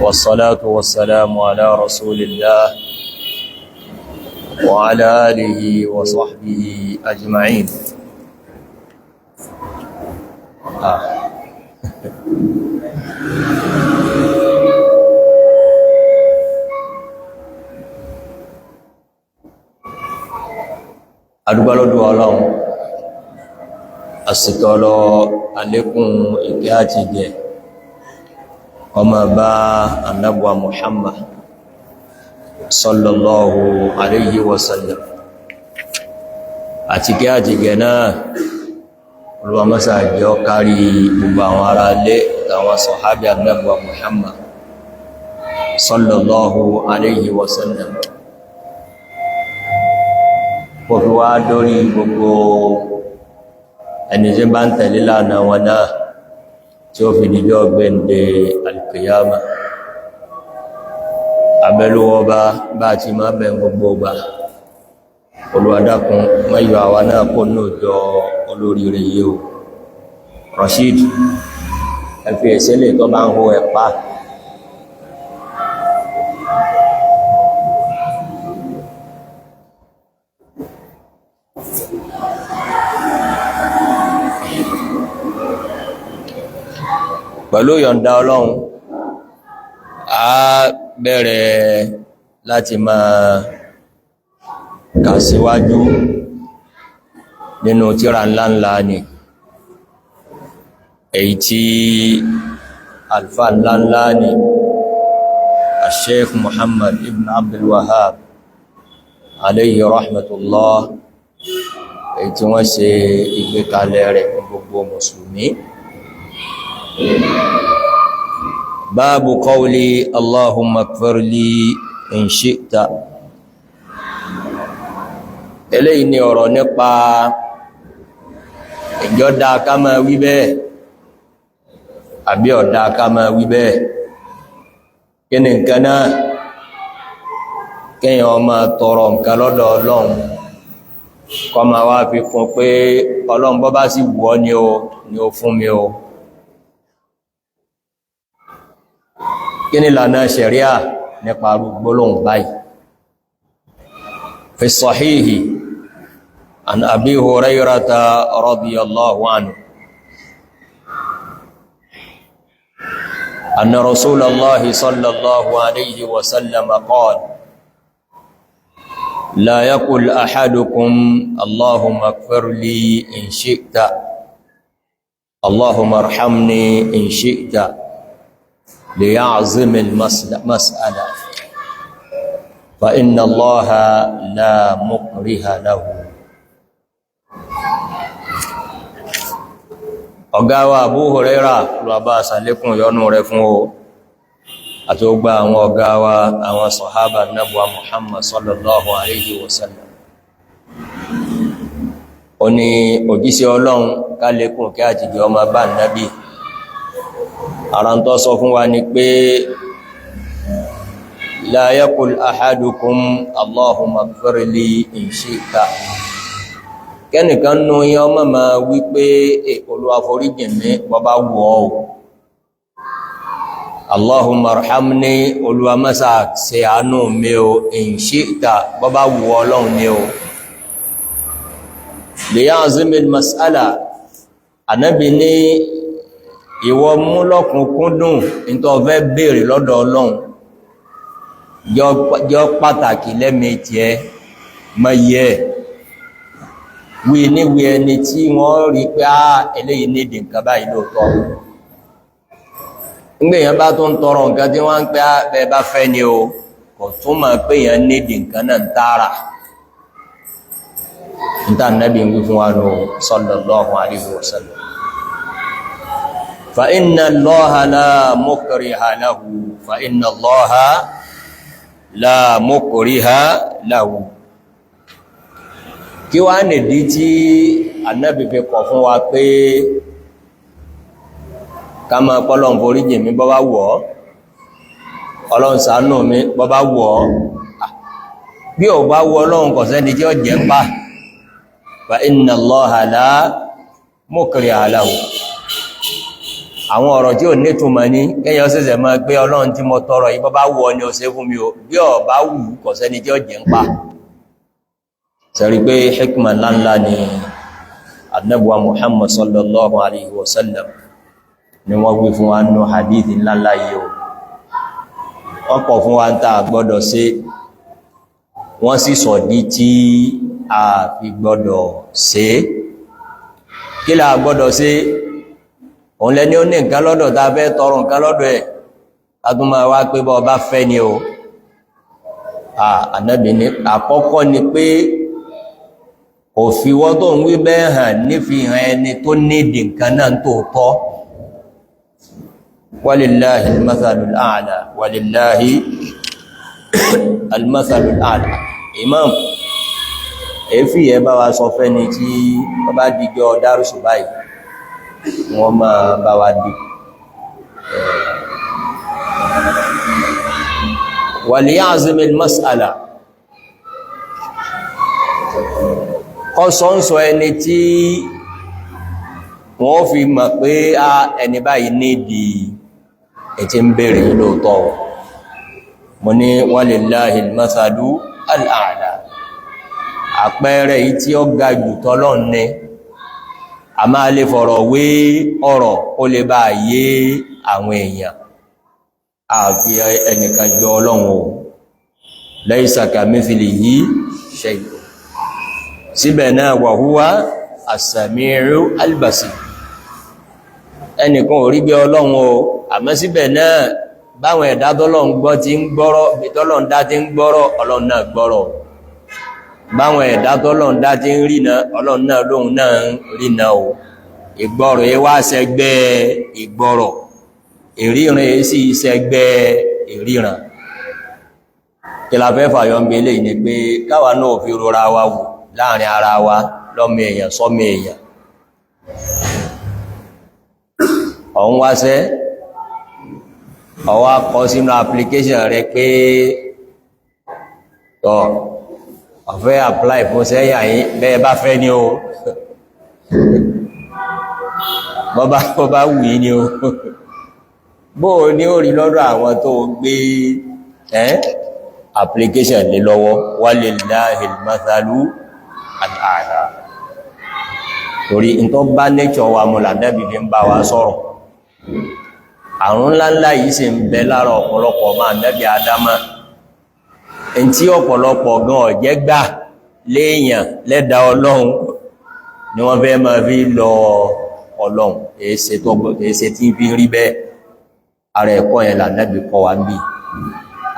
والصلاة والسلام على رسول الله وعلى آله وصحبه أجمعين. آه. Adúgbò lọ́dọ̀ Ọlọ́run, àsìtọ́lọ àlékún ìkẹ́ àti ìgẹ̀ ọmọ bá annabuwa Muhammad sallallahu alayhi wa sallam. Àti kẹ́ àti ìgẹ̀ náà, Olúwa mọ́sá jẹ́ ó kárí gbogbo àwọn ará ilé àtàwọn sọ̀hábí annabuwa Muhammad sallallahu alayhi wa sallam, kò fi wá dórí gbogbo ẹni tí bá ń tẹ̀lé lánà wọn náà tí ó fi dìjọ́ gbẹ̀ǹdẹ̀ alkiyama. Abẹ́lúwọ́ bá ti máa bẹ̀ gbogbo gbà, Olúwa dákun mẹ́yọ àwa náà kó ní òjò olóríire yìí o. Rashid, ẹ̀fì ẹ̀sẹ́lẹ̀ tó bá ń hó ẹ̀pá. Pẹ̀lú yọ̀ǹda Ọlọ́run, a bẹ̀rẹ̀ láti máa kà síwájú nínú tírà ńláńlá ni, èyí tí alfa ńláńlá ni Sheikh Muhammad ibn Abdul Wahhab alayhi rahmatullah, èyí tí wọ́n ṣe ìgbékalẹ̀ rẹ̀ fún gbogbo mùsùlùmí. Báàbù qawli Allahumma ighfir li in shi'ta. Eléyìí ni ọ̀rọ̀ nípa ìjọ́dá ká máa wí bẹ́ẹ̀ àbí ọ̀dá ká máa wí bẹ́ẹ̀. Kí ni nǹkan náà? Kéèyàn máa tọrọ nǹkan lọ́dọ̀ Ọlọ́run, kó máa wá fi kún pé Ọlọ́run, bọ́ bá sì wù ọ́ ni o, ni ó fún mi o. Kí ni ìlànà ṣẹ̀ríà nípa gbólóhùn báyìí? Fi sahihi an Abi Hurayrata radiyallahu anhu anna Rasulallahi sallallahu alayhi wa sallam qala: la yaqul ahadukum Allahumma ighfir li in shi'ta, Allahumma arhamni in shi'ta, ليعظم المسألة، فإن الله لا مكره له. Ọ̀gá wa Abu Huraira, lọ bá sàlékún yọ́nú rẹ̀ fún o, àti ó gba àwọn ọ̀gá wa, àwọn sọ̀hábà nábúwa Muhammad sallallahu alayhi wa sallam, ó ní òjíṣẹ́ Ọlọ́run, kálékún kí àtìjọ ọmọ bá nábì. Ara ń tọ́ sọ fún wa ni pé la yaqul ahadukum Allahumma ighfir li in shi'ta. Kẹ́nìkan nú yín ọmọ ma wí pé Olúwa foríjì mi bọ́bá wù ọ́ o, Allahumma arhamni, Olúwa mọ́sà ṣe àánú mi o, in shi'ta, bọ́bá wù ọ́ Ọlọ́run ni o. Liya'zim al-mas'ala, Ànábì ní ìwọ mú lọ́kùnkúndùn nítọ́ fẹ́ béèrè lọ́dọ̀ Ọlọ́run, jọ pàtàkì lẹ́mìí ẹ mọ́yẹ wí níwí ẹni tí wọ́n rí pé á eléyìí nídìí nǹkan báyìí lóòótọ́. Ńgbèyàn bá tó ń tọrọ nǹkan tí wọ́n ń pẹ́ bẹ́ẹ̀ bá fẹ́ ni o, kò túmọ̀ pé èèyàn nídìí nǹkan náà ń tààrà. Níta Nábì ń wí fún wa nù sallallahu alaihi wasallam. Fa inna Allaha la mukriha lahu, fa inna Allaha la mukriha lahu. Kí wá nìdí tí Ànábì fi kọ̀ fún wa pé ká máa pọ́lọ̀ ń forí jì mí bọ́ bá wọ̀ ọ́, Ọlọ́run ṣàánú mi bọ́ bá wọ̀ ọ́? Bí ò bá wọ Ọlọ́run, kò sẹ́ni tí ó jẹ́ ń pa. Fa inna Allaha la mukriha lahu. Àwọn ọ̀rọ̀ tí ò nítumọ̀ ní kẹ́yàn ṣẹ̀ṣẹ̀ máa pé Ọlọ́run tí mo tọrọ yìí, bọ́ bá wù ọ́ ni ó ṣe fún mi o, bí ó bá wù kò sẹ́ni tí ó jẹ́ ń pa. Sẹ́rí pé hikma ńláńlá ni Ànábì Muhammad sallallahu alayhi wa sallam ni wọ́n wí fún wa nù hadith ńláńlá yìí o. Wọ́n kọ̀ fún wa ń tà gbọ́dọ̀ ṣe, wọ́n sì sọ̀dí tí a fi gbọ́dọ̀ ṣe. Kí la gbọ́dọ̀ ṣe? Òun lẹni ó ní nǹkan lọ́dọ̀ tá a fẹ́ tọrọ nǹkan lọ́dọ̀ ẹ̀, a tún máa wá pé bọ́ ọba fẹ́ ni o. Ànábì ní àkọ́kọ́ ni pé kò fi wọ́n tó ń wí bẹ́ẹ̀ hàn nífihàn ẹni tó nídìí nǹkan náà tó tọ́. Walillahi al-mathalul a'la, walillahi al-mathalul a'la. Imam, èéfì ẹ bá wa sọ fẹ́ni tí wọ́n bá dìjọ dárúsù báyìí, wọ́n máa bá wa dì. Waliya'zim al-mas'ala, kọ́sọ́nsọ ẹni tí wọ́n fi mọ̀ pé a ẹni báyìí nídi ẹ̀tí ń bèèrè lóòtọ́. Mo ní walillahi al-mathalu al-a'la, àpẹẹrẹ yìí tí ó ga jù tọ́lọ́n ní a máa lè fọ̀rọ̀ wé ọ̀rọ̀ ó lè bá yé àwọn èèyàn. Àfi ẹnìkan jọ Ọlọ́run o, laysa kamithlihi shay. Síbẹ̀ náà wa huwa as-sami'u al-basir, ẹnìkan ò rí bí Ọlọ́run o, àmọ́ síbẹ̀ náà báwọn ẹ̀dá tọ́lọ́run gbọ́ ti ń gbọ́rọ̀, bí tọ́lọ́run dá ti ń gbọ́rọ̀, Ọlọ́run náà gbọ́rọ̀. Báwọn ẹ̀dá tọ́lọ́run dá ti ń rìnà, Ọlọ́run náà lóhun náà ń rìnà o. Ìgbọ́rọ̀ yẹ wá sẹgbẹ́ ìgbọ́rọ̀, ìríran yẹ sì sẹgbẹ́ ìríran. Kí la fẹ́ fàyọ ń belé ni pé káwa náà fi rora wa wò láàrin ara wa, lọ́mọ èèyàn sọ́mọ èèyàn. Ọ̀hún wáṣẹ́, ọwá kọ sínú application rẹ pé tọ́ ọ̀fẹ́ apply fún sẹ́yà yìí, bẹ́ẹ̀ bá fẹ́ ní o, bọ́bá wù yí ní o. Bó o ní ó rí lọ́dọ̀ àwọn tó gbé application lé lọ́wọ́. Walillahil mathalu al-a'la. Torí in tó bá nature wa mú lànàbì fi ń bá wa sọ̀rọ̀. Àrùn ńláńlá yìí sì ń bẹ lára ọ̀pọ̀lọpọ̀ máa nẹ́bí Ádámà. En tí ọ̀pọ̀lọpọ̀ gan ọ̀jẹ́ gbà léèyàn lẹ́dà Ọlọ́run ni wọ́n fẹ́ máa fi lọ Ọlọ́run. Èése tí fi ń rí bẹ́ẹ̀. Ara ẹ̀kọ́ yẹn lànàbì kọ́ wa ń bí.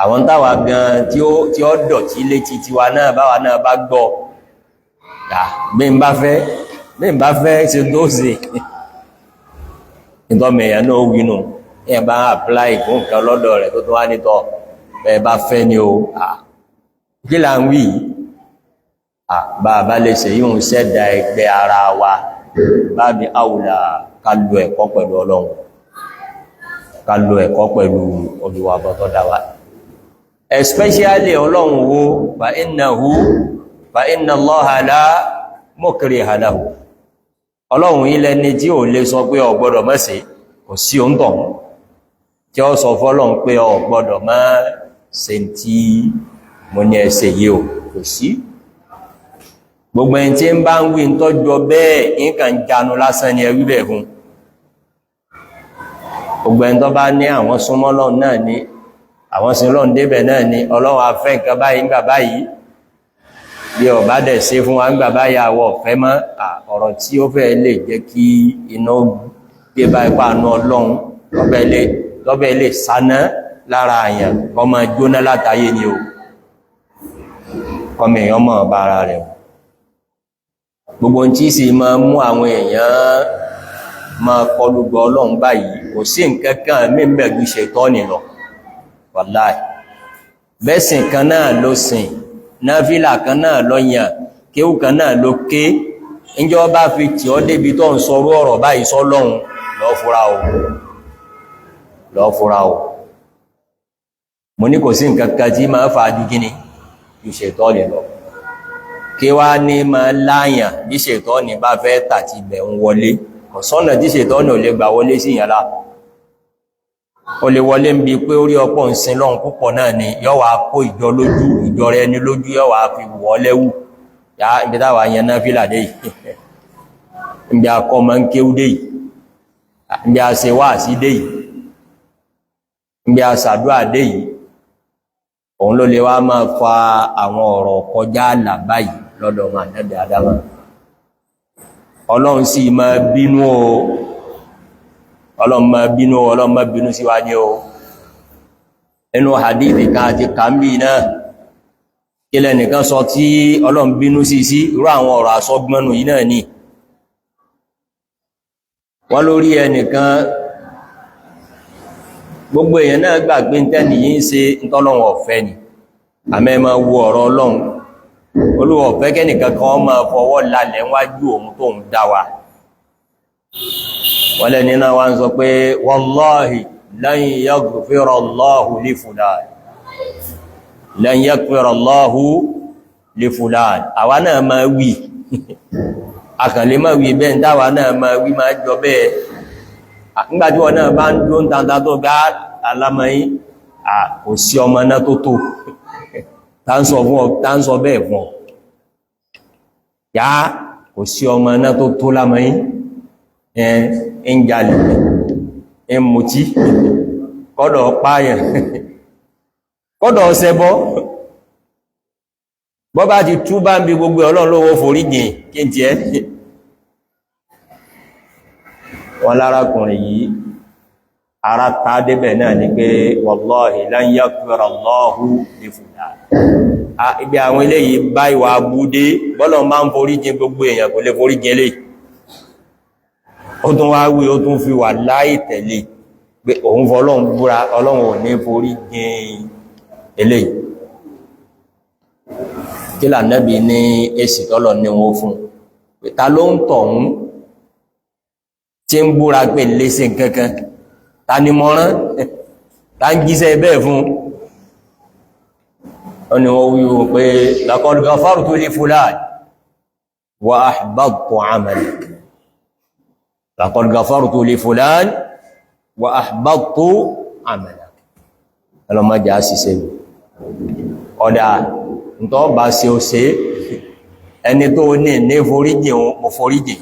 Àwọn táwa gan tí ó dọ̀tí létí tiwa náà báwa náà bá gbọ́, bí n bá fẹ́ ṣe tó ṣe. Ìtọ́mọ̀ èèyàn náà wínú ẹ̀ bá apply fún nǹkan lọ́dọ̀ rẹ̀ tó tó wá nítọ̀ bẹ́ẹ̀ bá fẹ́ ni o. Kí là ń wí? Bá bá lè ṣe yíò ṣẹ̀dá ẹgbẹ́ ara wa, bá bí áwùlà ká lo ẹ̀kọ́ pẹ̀lú Ọlọ́run, ká lo ẹ̀kọ́ pẹ̀lú Olúwa tó dá wa. Especially Ọlọ́run wo, fa innahu fa inna Allaha la mukriha lahu. Ọlọ́run ilẹ̀ ni tí ò lè sọ pé o gbọ́dọ̀ má ṣe, kò sí òun tọ̀hún tí ó sọ fọ́lọ́run pé o gbọ́dọ̀ má ṣe tí mo ní ẹsẹ̀ yìí o, kò sí. Gbogbo ẹni tí ń bá ń wí ń tọ́jọ bẹ́ẹ̀ nǹkan jánu lásán ni ẹwí bẹ́ẹ̀ fún. Gbogbo ẹni tó bá ní àwọn súnmọ́ Ọlọ́run náà ni, àwọn sin Ọlọ́run débẹ̀ náà ni, Ọlọ́run afẹ́ nǹkan báyìí ńgbà báyìí, bí ọba dẹ̀ ṣe fún wa ńgbà báyìí àwọ̀ ọ̀fẹ́ mọ́. Ọ̀rọ̀ tí ó fẹ́ lè jẹ́ kí iná gbé bá ipá àánú Ọlọ́run lọ́bẹ̀ lè sáná lára àyàn, kó máa jóná látayé ni o, kọmọ èèyàn mọ̀ bá ara rẹ̀. Gbogbo tí sì máa mú àwọn èèyàn máa kọlùgbọ́ Ọlọ́run báyìí, kò sí nǹkan kan mímbẹ̀ ju ṣètánì lọ. Wàláì, bẹ́sìn kan náà ló sìn, náfílà kan náà lọ yàn, kéwù kan náà ló ké, ǹjọ́ bá fi tí ó débi tó ń sọrú ọ̀rọ̀ báyìí sọ́lọ́run, lọ fura o, lọ fura o. Mo ní kò sí nǹkan kan tí máa fà ju kíni, ju ṣètánì lọ. Kí wá ní máa láyàn bí ṣètánì bá fẹ́ tàti ibẹ̀ ń wọlé. Kò sọ́nà tí ṣètọ́nì ò lè gbà wọlé sí ìyànlá. Ó lè wọlé ń bi pé orí ọpọ̀ ń sin lọ́hun púpọ̀ náà ni, yọ́ wá kó ìjọ lójú, ìjọ rẹ ní lójú, yọ́ wá fi wọ́ lẹ́wù. Yá ibi táwà yẹn náà fílà dé yìí, ibi akọ́ ma ń kéwú dé yìí, ibi a ṣe wáàsí dé yìí, ibi a ṣàdúà dé yìí, òun ló lè wá máa fa àwọn ọ̀rọ̀ kọjá àlà báyìí lọ́dọ̀ ọmọ Ànábì Ádámà. Ọlọ́run sì máa bínú o, Ọlọ́run máa bínú o, Ọlọ́run máa bínú sí wa ní o. Inú hadithi kan àti kàmbì náà, kílẹ̀ nìkan sọ tí Ọlọ́run bínú sí sí irú àwọn ọ̀rọ̀ àsọgbọ́nù yìí náà ni. Wọ́n lórí ẹnìkan, gbogbo èèyàn náà gbà pé tẹ́nì yìí ń ṣe ntọ́lọ́run ọ̀fẹ́ ni. Àmẹ́ máa wo ọ̀rọ̀ Ọlọ́run, Olúwa ọ̀fẹ́ kẹ́nìkan kan máa fọwọ́ lálẹ̀ wájú òun tó ń dá wa. Wọ́n lẹ́ni náà wá ń sọ pé wallahi lan yaghfira Allahu li fulan, lan yaghfira Allahu li fulan. Àwa náà máa wí, àkànlé máa wí bẹ́ẹ̀, táwa náà máa wí máa jọ bẹ́ẹ̀. Nígbàtí wọn náà bá ń dúró ń tàntà tó gá alámọ́yí, kò sí ọmọ náà tó tó tá ń sọ bẹ́ẹ̀ fún ọ. Yá kò sí ọmọ náà tó tó lámọ́yí, ń jalè, ń mutí, kọ́dọ̀ páyàn, kọ́dọ̀ ṣẹbọ. Bọ́ bá ti tú bá ń bí gbogbo Ọlọ́run lówó forí jìn kí n tiẹ́. Wọn lárakùnrin yìí ara ta débẹ̀ náà ni pé wallahi lan yaghfira Allahu li fulan. Ibi àwọn eléyìí bá ìwà abúdé, bọ́lọ̀ máa ń forí jìn gbogbo èèyàn, kò lè forí jìn eléyìí. Ó tún wá wí, ó tún fi wà láì tẹ̀lé pé òun fọlọ́run búra, Ọlọ́run ò ní forí jìn eléyìí. Kí l'Ànábì ní èsì tọ́lọ̀ ní wọn fún? Ta ló ń tọ̀hún tí ń búra pé léṣe nǹkankan? Ta ni mọ́rán? Ta ń jíṣẹ́ bẹ́ẹ̀ fún? Ó ní wọ́n wí wọn pé laqad ghafartu li fulan wa ahbadtu amalak. Laqad ghafartu li fulan wa ahbadtu amalak. Ọlọ́mọdé á ṣiṣẹ́ ọ̀dà ntọ́ bá ṣe ó ṣe, ẹni tó ní foríjì mo foríjì.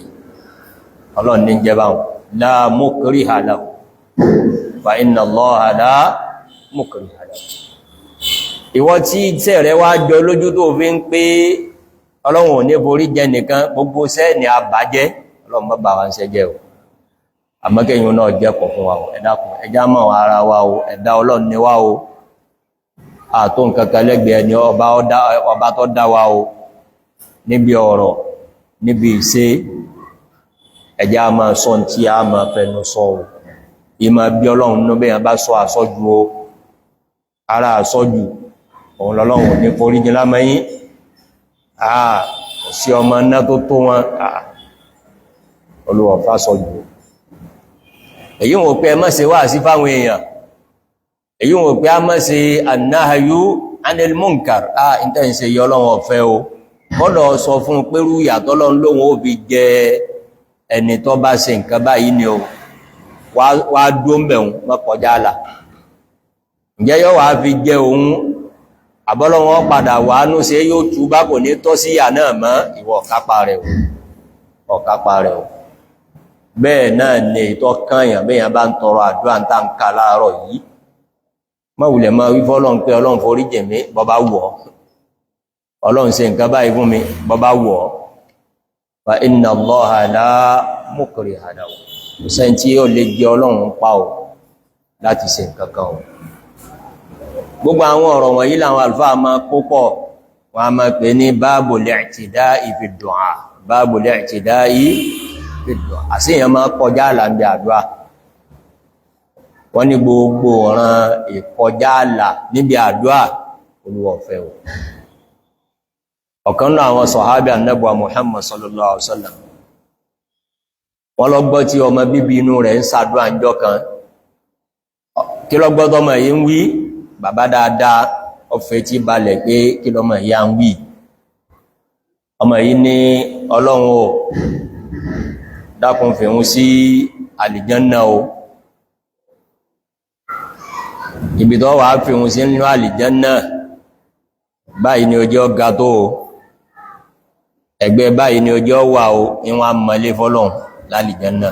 Ọlọ́run ní jẹba la mukriha lahu fa inna Allaha la mukriha lahu. Ìwọ tí iṣẹ́ rẹ wá jọ lójú tó fi ń pé Ọlọ́run ò ní foríjì nìkan, gbogbo iṣẹ́ ni a bàjẹ́. Ọlọ́run má bà wá ń ṣe jẹ́ o. Àmọ́ kẹ́yìn náà jẹ́kọ̀ọ́ fún wa o. Ẹ dákun, ẹjá mọ̀ ara wa o. Ẹ̀dá Ọlọ́run ni wá o. Àtó nǹkankan lẹ́gbẹ̀ẹ́ ni ọba tó dá wa o. Níbi ọ̀rọ̀, níbi ìṣe, ẹjá máa sọ tí a máa fẹnu sọ o. Ìmọ̀ bí Ọlọ́run ní bẹ́yàn bá sọ àsọ́jù o. Ara àsọ́jù òun lọ́lọ́run ní foríjì lámẹ́yìn. Kò sí ọmọ náà tó tó wọn. Olúwa fásọjù. Èyí wọ́n pé ẹ má ṣe wá sí fáwọn èèyàn. Èyí wọ́n pé a má ṣe annahayu anil munkar. Ìtẹ́ ìṣe yọ Ọlọ́run ọ̀fẹ́ o. Kọ́dọ̀ sọ fún pérú ìyàtọ̀ Ọlọ́run lóhun ó fi jẹ ẹni tó bá ṣe nǹkan báyìí ni o. Wá dúó ń bẹ̀rún, má kọjá àlà. Ǹjẹ́ yọ́ wá fi jẹ òun? Àbọ́lọ́wọ́ padà wà nú ṣe yóò tú bá kò ní tọ́ sí ìyà náà mọ́. Ìwọ ọ̀kápá rẹ̀ o, ọ̀kápá rẹ̀ o. Bẹ́ẹ̀ náà ni ìtọ́ kányàn bẹ́yàn bá ń tọrọ àdúrà ń tà ń ká láàárọ̀ yìí. Má wulẹ̀ máa wí fọ́lọ́run pé Ọlọ́run forí jì mí bọ́ bá wù ọ́. Ọlọ́run ṣe nǹkan báyìí fún mi bọ́ bá wù ọ́. Fa inna Allaha la mukriha lahu. Kò sẹ́ni tí ó lè jẹ Ọlọ́run pa ò láti ṣe nǹkan kan o. Gbogbo àwọn ọ̀rọ̀ wọ̀nyí làwọn àlùfáà máa kó pọ̀, wọ́n a máa pè ní babul i'tida'i fi du'a, babul i'tida'i fi du'a. Àṣíyàn máa kọjá àlà ń bí àdúrà. Wọ́n ní gbogbo ọ̀ràn ìkọjá àlà níbi àdúrà Olúwa ò fẹ́ o. Ọ̀kan náà àwọn sọ̀hábì Ànábì Muhammad sallallahu alaihi wasallam, wọ́n lọ gbọ́ tí ọmọ bíbí inú rẹ̀ ń ṣàdúrà ńjọ́ kan. Kí lọ gbọ́ tọmọ yìí ń wí? Bàbá dáadáa ọ̀fẹ́ tí balẹ̀ pé kí lọmọ yìí à ń wí. Ọmọ yìí ní Ọlọ́run o, Dákun fìhún sí àlìjánná o. Ibi tó wà fìhún sí nínú àlìjánná báyìí ni ojú ọ̀gá tó o, ẹgbẹ́ báyìí ni ojú ọwà o. Ìwọ̀n amọ̀lé fọ́lọ́hun lálìjánná,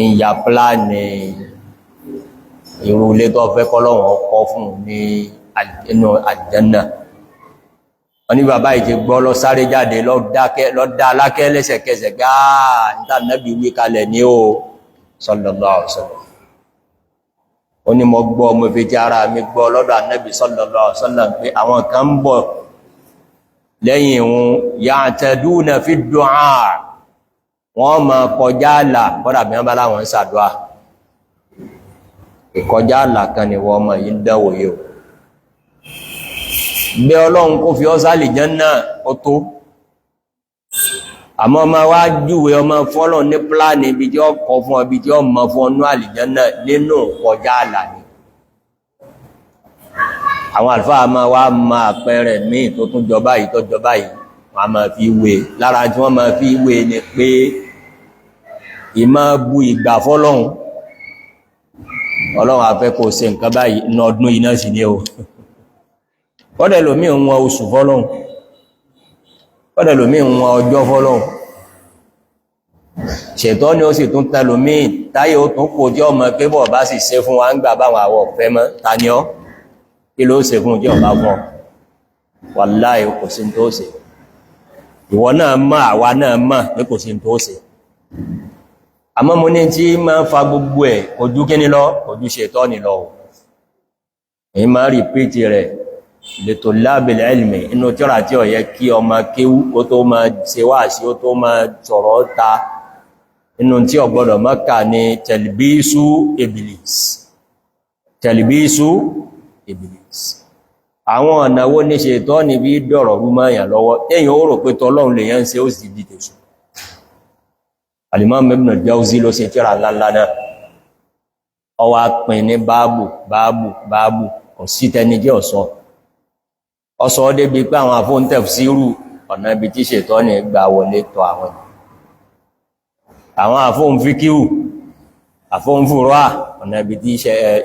ìyà pláàni irú ilé tó fẹ́ kọ́lọ́hun ọkọ́ fún ní inú àlìjánná. Wọ́n ní bàbá ìti gbọ́, lọ sáré jáde, lọ dá alákẹ́ lẹ́sẹ̀kẹsẹ̀ gáà níta nẹ́bí wí kalẹ̀ ní o, sallallahu alaihi wasallam. Ó ní mo gbọ́, mo fi ti ara mi gbọ́ lọ́dọ̀ ànẹ́bí sallallahu alaihi wasallam pé àwọn kan ń bọ̀ lẹ́yìn ìhun, ya'taduna fi du'a, wọ́n ma kọjá àlà kọ́dà bí wọ́n bá láwọn ń sàdúà. Ìkọjá àlà kan ni wọ́n mọ̀ yí ń dánwò yìí o. Gbé Ọlọ́run kó fi ọ́ sálì Jánnà ó tó, àmọ́ ọmọ wá júwe ọmọ fọ́lọ̀ ní pláàni ibi tí ó kọ fún ọ, ibi tí ó mọ fún ọnú àlìjánà, nínú kọjá àlà ni. Àwọn àlùfáà máa wá ma àpẹẹrẹ míì tó tún jọba yìí tó jọba yìí, wọ́n a máa fi wé. Lára tí wọ́n máa fi wé ni pé ìmá bu ìgbà fọ́lọ́hun. Ọlọ́run a fẹ́ kó ṣe nǹkan báyìí ní ọdún yìí náà sì ní o. Kọ́dẹ̀ lómi ń wọn oṣù fọ́lọ́hun, kọ́dẹ̀ lómi ń wọn ọjọ́ fọ́lọ́hun. Ṣètọ́ ni ó sì tún tẹ lómi táyé ó tún kò jẹ́ ọmọ pé bọ̀ bá sì ṣe fún wa ń gbà báwọn àwọ̀ ọ̀fẹ́ mọ́. Ta ni ọ́? Kí ló ṣe fún jẹ́ ọba fún ọ? Wàláhì, kò sí tó ṣe. Ìwọ náà mọ̀, àwa náà mọ̀ pé kò sí tó ṣe. Àmọ́ mo ní tí máa ń fa gbogbo ẹ̀ ojú kíní lọ, ojú ṣètọ́ ni lọ. Èyí máa repeat rẹ̀ lètò lábìlẹ̀ ẹ̀lìmì inú tíra tí ó yẹ kí ọmọ kéwú ó tó máa ṣe wáàsí, ó tó máa sọ̀rọ̀ ta, inú tí ó gbọ́dọ̀ mọ́kà ní tẹ̀lìbísú Iblis. Tẹ̀lìbísú Iblis, àwọn ọ̀nà wo ní ṣètọ́ ní bí dọ̀rọ̀ rú mọ́yàn lọ́wọ́ téèyàn ó rò pé tọ́lọ́run lè yẹn ń ṣe, ó sì di tèṣù. Al-Imam Ibn Jawzi ló ṣe tíra ńláńlá náà, ó wá pín ní báàbù báàbù báàbù. Kò sí tẹni jẹ́ ọ̀sọ́ ọ̀sọ́ débi pé àwọn àfóńtẹ̀fsíìrù, ọ̀nà ibi tí ṣètọ́ ní gbà wọlé tọ àwọn àfóńfíkíù, àfóńfúrọ́à, ọ̀nà ibi tí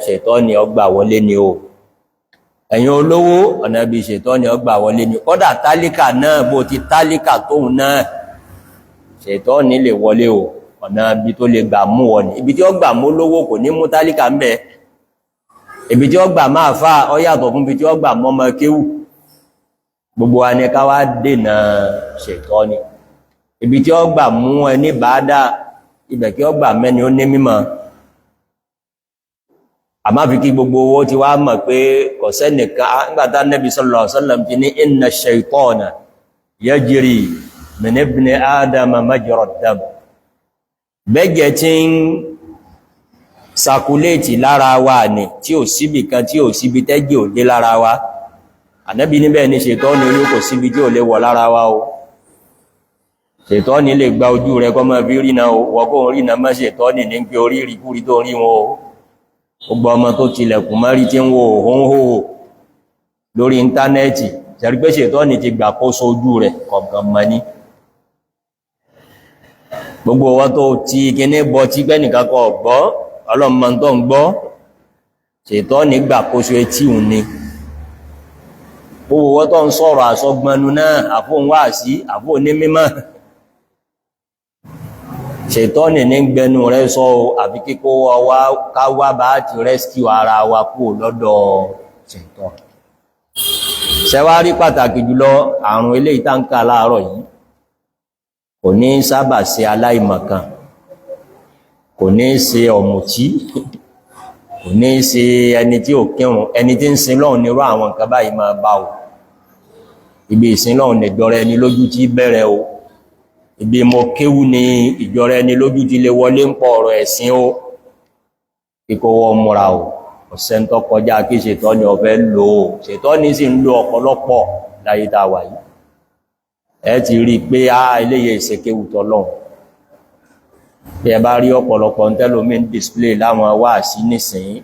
ṣètọ́ ní ọgbà wọlé ni o. Ẹ̀yin olówó, ọ̀nà ibi ṣètọ́ ní ọgbà wọlé ni. Kọ́dà tálíkà náà, bó ti tálíkà tóun náà, ṣètọ́ ní lè wọlé o. Ọ̀nà ibi tó lè gbà mú wọ ní ibi tí ó gbà mú lówó, kò ní mú tálíkà ń bẹ. Ibi tí ó gbà máa fà ọ yàtọ̀ fún ibi tí ó gbà mọ́mọ kéwù. Gbogbo wa ní ká wá dènà ṣètọ́ ni. Ibi tí ó gbà mú ẹni bàádà, ibẹ̀ kí ó gbà mẹ́ni ó ní mímọ̀. Àmá fi kí gbogbo owó ti wá mọ̀ pé kò sẹ́nìkan nígbàtá Nabi sallallahu alaihi wasallam ti ní inna shaytana yajri min ibni adama majra dam, bẹ́gẹ̀ tí ń sakuléètì lára wa ní tí ò síbì kan, tí ò síbi tẹ́jì ò dé lára wa. Ànábì níbẹ̀ ní ṣètọ́ni orí kò síbi tí ò lè wọ̀ lára wa o. Ṣètọ́ni lè gba ojú rẹ kọ́ mọ́ fi rína o, wọ́kọ́ rína mọ́. Ṣètọ́ni ní pé orí rí tó rí wọn o. Gbogbo ọmọ tó tilẹ̀kùn mọ́rí tí ń wo òhun lórí íńtánẹ́ẹ̀tì, ṣẹ̀rí pé ṣètọ́ni ti gbà kó sójú rẹ̀ kọ̀ọ̀kan mọ́ ní. Gbogbo ọwọ́ tó ti kíní bọ tí gbẹ́nìkan kọ gbọ́, ọlọ́mọ tó ń gbọ́, ṣètọ́ni gbà kóso etí òun ni. Gbogbo ọwọ́ tó ń sọ̀rọ̀ àsọgbọnú náà, àfóhun wá sí àfóhun ní mímọ̀, ṣètọ́ni ní gbẹnu rẹ̀ sọ. Àfi kíkó wá káwá bá ti rescue ara wa kúrò lọ́dọ̀ ṣètọ́. Ṣẹwárí, pàtàkì jùlọ àrùn eléyìí tá ń kà láàárọ̀ yìí kò ní sábà ṣe aláìmọ̀kan, kò ní ṣe ọ̀mùtí, kò ní ṣe ẹni tí ò kírun. Ẹni tí ń sin lọ́hùn nírú àwọn nǹkan báyìí máa bá o. Ibi ìsin lọ́hùn nìjọra ẹni lójú tí bẹ̀rẹ̀ o. Ibi mo kéwú ni ìjọra ẹni lójú ti lè wọlé ń pọ̀ ọ̀rọ̀ ẹ̀sìn o. Kíkó wọ́n múra o. Ọ̀sẹ̀ ń tọ́ kọjá kí ṣètọ́ ni ọ̀fẹ́ lò ó. Ṣètọ́ ni sì ń lo ọ̀pọ̀lọpọ̀ láyé tá a wà yìí. Ẹ ti rí i pé á eléyè ìṣèkéwù tọ́lọ́hun. Bí ẹ bá rí ọ̀pọ̀lọpọ̀ ń tẹ́lómi ń display láwọn wáàsí nísìnyí,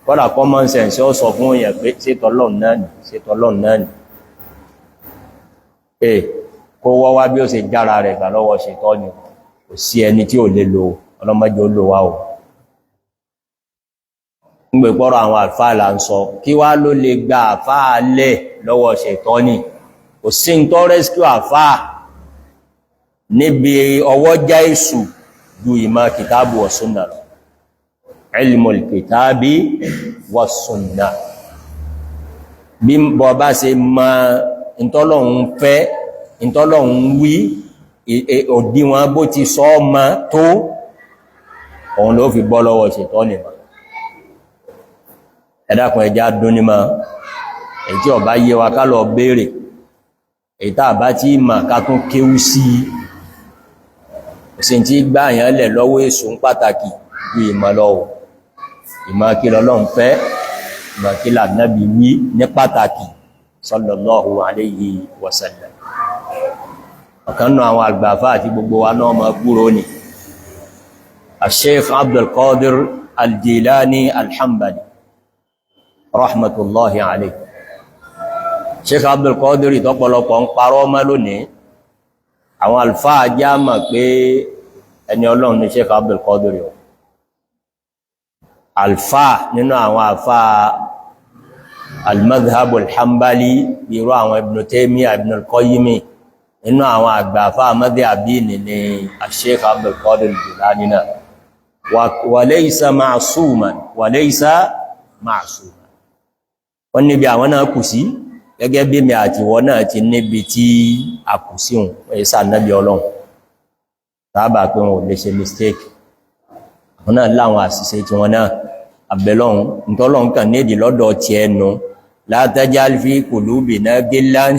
kọ́dà common sense ó sọ fún èèyàn pé ṣé tọ́lọ́hun náà nì, ṣé tọ́lọ́hun náà nì. Ẹ kó wọ́ wá bí ó ṣe jára rẹ̀ gbà lọ́wọ́ ṣètọ́ ni. Kò sí ẹni tí ò lè lò, ọlọ́mọdé ó lò wá o. Ń gbé pọ́rọ̀ àwọn àlfáà là ń sọ, kí wá ló lè gba àfáà lẹ̀ lọ́wọ́ ṣètọ́nì? Kò sí ń tọ́ rescue àfáà níbi ọwọ́ já èṣù ju ìmọ̀ kìtàbù wa sunna lọ. Ilmul kìtàbí wa sunna. Bí bọ́ bá ṣe mọ̀ ìtọ́lọ̀hun fẹ́, ìtọ́lọ̀hun wí, òdiwọ̀n bó ti sọ ọmọ tó, òun ló fi bọ́ lọ́wọ́ ṣètọ́nì mọ́. Ẹ dákun, ẹjá dún ní mọ́ èyí tí ọba yé wa, ká lọ béèrè. Èyí tá bá tí mà, ká tún kéwú sí òsìn tí gbá àyàn lẹ̀ lọ́wọ́ èso ń pàtàkì ju ìmọ̀ lọ o. Ìmọ̀ kí l'Ọlọ́run fẹ́, ìmọ̀ kí l'Ànábì wí ní pàtàkì, sallallahu alayhi wa sallam. Ọ̀kan nù àwọn àgbàfà àti gbogbo wa náà mọ̀ gbúrò ní Sheikh Abdul Qadir Al-Jilani Al-Hanbali, rahmatullahi alayhi. Sheikh Abdul Qadir ìtọ́pọ̀lọpọ̀ ń parọ́ mọ́ lónìí, àwọn alfáà já mọ̀ pé ẹni Ọlọ́run ní Sheikh Abdul Qadir o. Alfáà nínú àwọn alfáà al-madhhab al-hanbali, irú àwọn Ibn Taymiyyah, Ibn al-Qayyim, nínú àwọn àgbàfáà madhhabi ní Sheikh Abdul Qadir Jilani náà. Wa laysa ma'suman, wa laysa ma'suman. Wọ́n níbi àwọn náà kù sí, gẹ́gẹ́ bí mi àti ìwọ náà ti níbi tí a kù sí. Òun wọ́n yí sáà nábì Ọlọ́run sábà pé wọn ò lè ṣe mistake. Àwọn náà láwọn àṣìṣe tí wọn náà àbẹ̀lọ́hun ntọ́lọ́hun kàn nídìí lọ́dọ̀ ti ẹnu. La tajal fi qulubina gillan.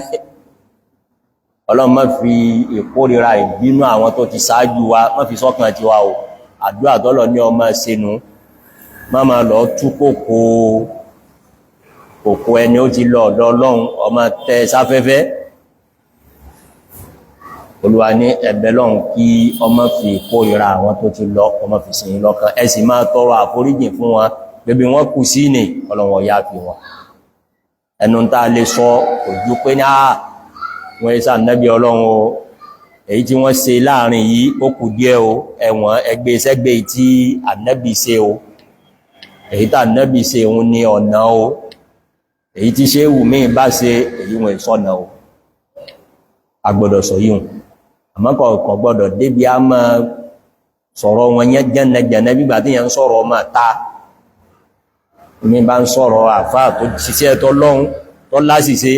Ọlọ́run, má fi ìkórira, ìbínú àwọn tó ti ṣáájú wa, má fi sọ́kàn tiwa o. Àdúrà tọ́lọ̀ ní ọmọ sínú, má má lọ tú kòkó kòkó ẹni ó ti lọ ọ̀dọ̀ Ọlọ́run, ọmọ tẹ sáfẹ́fẹ́. Olúwa ní ẹ̀bẹ̀ lọ́hun kí ọmọ fi kórìíra àwọn tó ti lọ, ọmọ fi sìn lọ́kàn. Ẹ sì máa tọrọ àforíjìn fún wọn bébí wọ́n kù sí ní. Ọlọ́run ọ̀yá fi wọn. Ẹnu tá a lè sọ kò ju pé ní àá wọ́n yẹ sáà nẹ́bí Ọlọ́run o. Èyí tí wọ́n ṣe láàrin yìí, ó kù díẹ̀ o. Ẹ̀wọ̀n ẹgbẹ́ sẹ́gbẹ́ tí ànẹ́bí ṣe o. Èyí tí ànẹ́bí ṣe, òun ní ọ̀nà o. Èyí tí ṣe wù mí bá ṣe, èyí wọn ìsọ̀nà o. A gbọ́dọ̀ sọ yíhun, àmọ́ kò gbọ́dọ̀ débi a máa sọ̀rọ̀ wọn yẹn jẹ́nẹjẹ̀nẹ bí gbà tí yẹn ń sọ̀rọ̀ ọmọ ta mi bá ń sọ̀rọ̀ àfáà tó ṣiṣẹ́ tó lọ́hun tó láṣìṣe,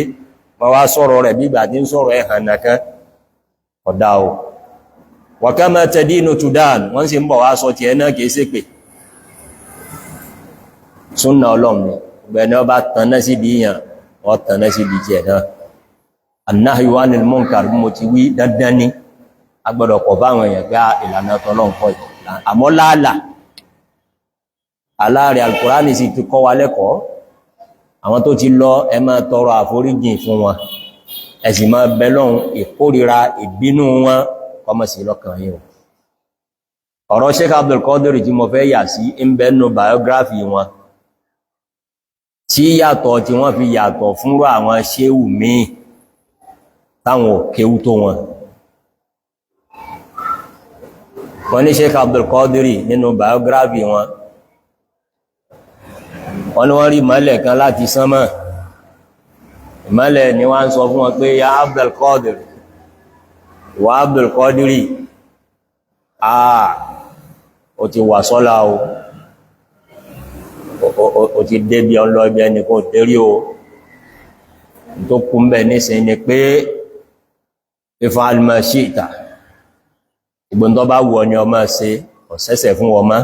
ma wá sọ̀rọ̀ rẹ̀ bí gbà tí ń sọ̀rọ̀ ẹ̀hàn nìkan, ọ̀dá o. Wa kama tadinu tudan. Wọ́n sì ń bọ̀ wá sọ ti ẹ náà, kìí ṣe pé súnà Ọlọ́run ni. Ọgbẹ̀ni ọba tanná sí di yàn, ọ tanná sí di tiẹ̀ náà. Annahyu anil munkar, mo ti wí, dandan ni. A gbọ́dọ̀ pọ̀ fáwọn èèyàn pé ìlànà tọ́lọ́run kọ́, àmọ́ láàlà aláàrẹ̀ Alkùránì sì ti kọ́ wa lẹ́kọ̀ọ́. Àwọn tó ti lọ, ẹ máa tọrọ àforíjìn fún wọn, ẹ sì máa bẹ Lọ́hun, ìkórira, ìbínú wọn kọmọ sí lọ́kàn yìí. Ọ̀rọ̀ Sheikh Abdul Qadir tí mo fẹ́ yà sí ń bẹ nínú biography wọn, tí yàtọ̀ tí wọ́n fi yàtọ̀ fúnrú àwọn ṣéwù míì táwọn òkéwú tó wọn. Wọ́n ní Sheikh Abdul Qadir, nínú biography wọn, wọ́n ní wọ́n rí ìmọ́lẹ̀ kan láti sánmà. Ìmọ́lẹ̀ ni wọ́n ń sọ fún wọn pé, ya Abdul Qadir, wa Abdul Qadir, ó ti wà sọ́lá o, ó ti débi ọlọ́ ibi ẹni kò dérí o. Tó kún bẹ̀ nísìn ni pé if'al ma shi'ta, ìgbóntọ́ bá wù ọ ni ọmọ ṣe, ọ̀sẹ́sẹ̀ fún wọn mọ́.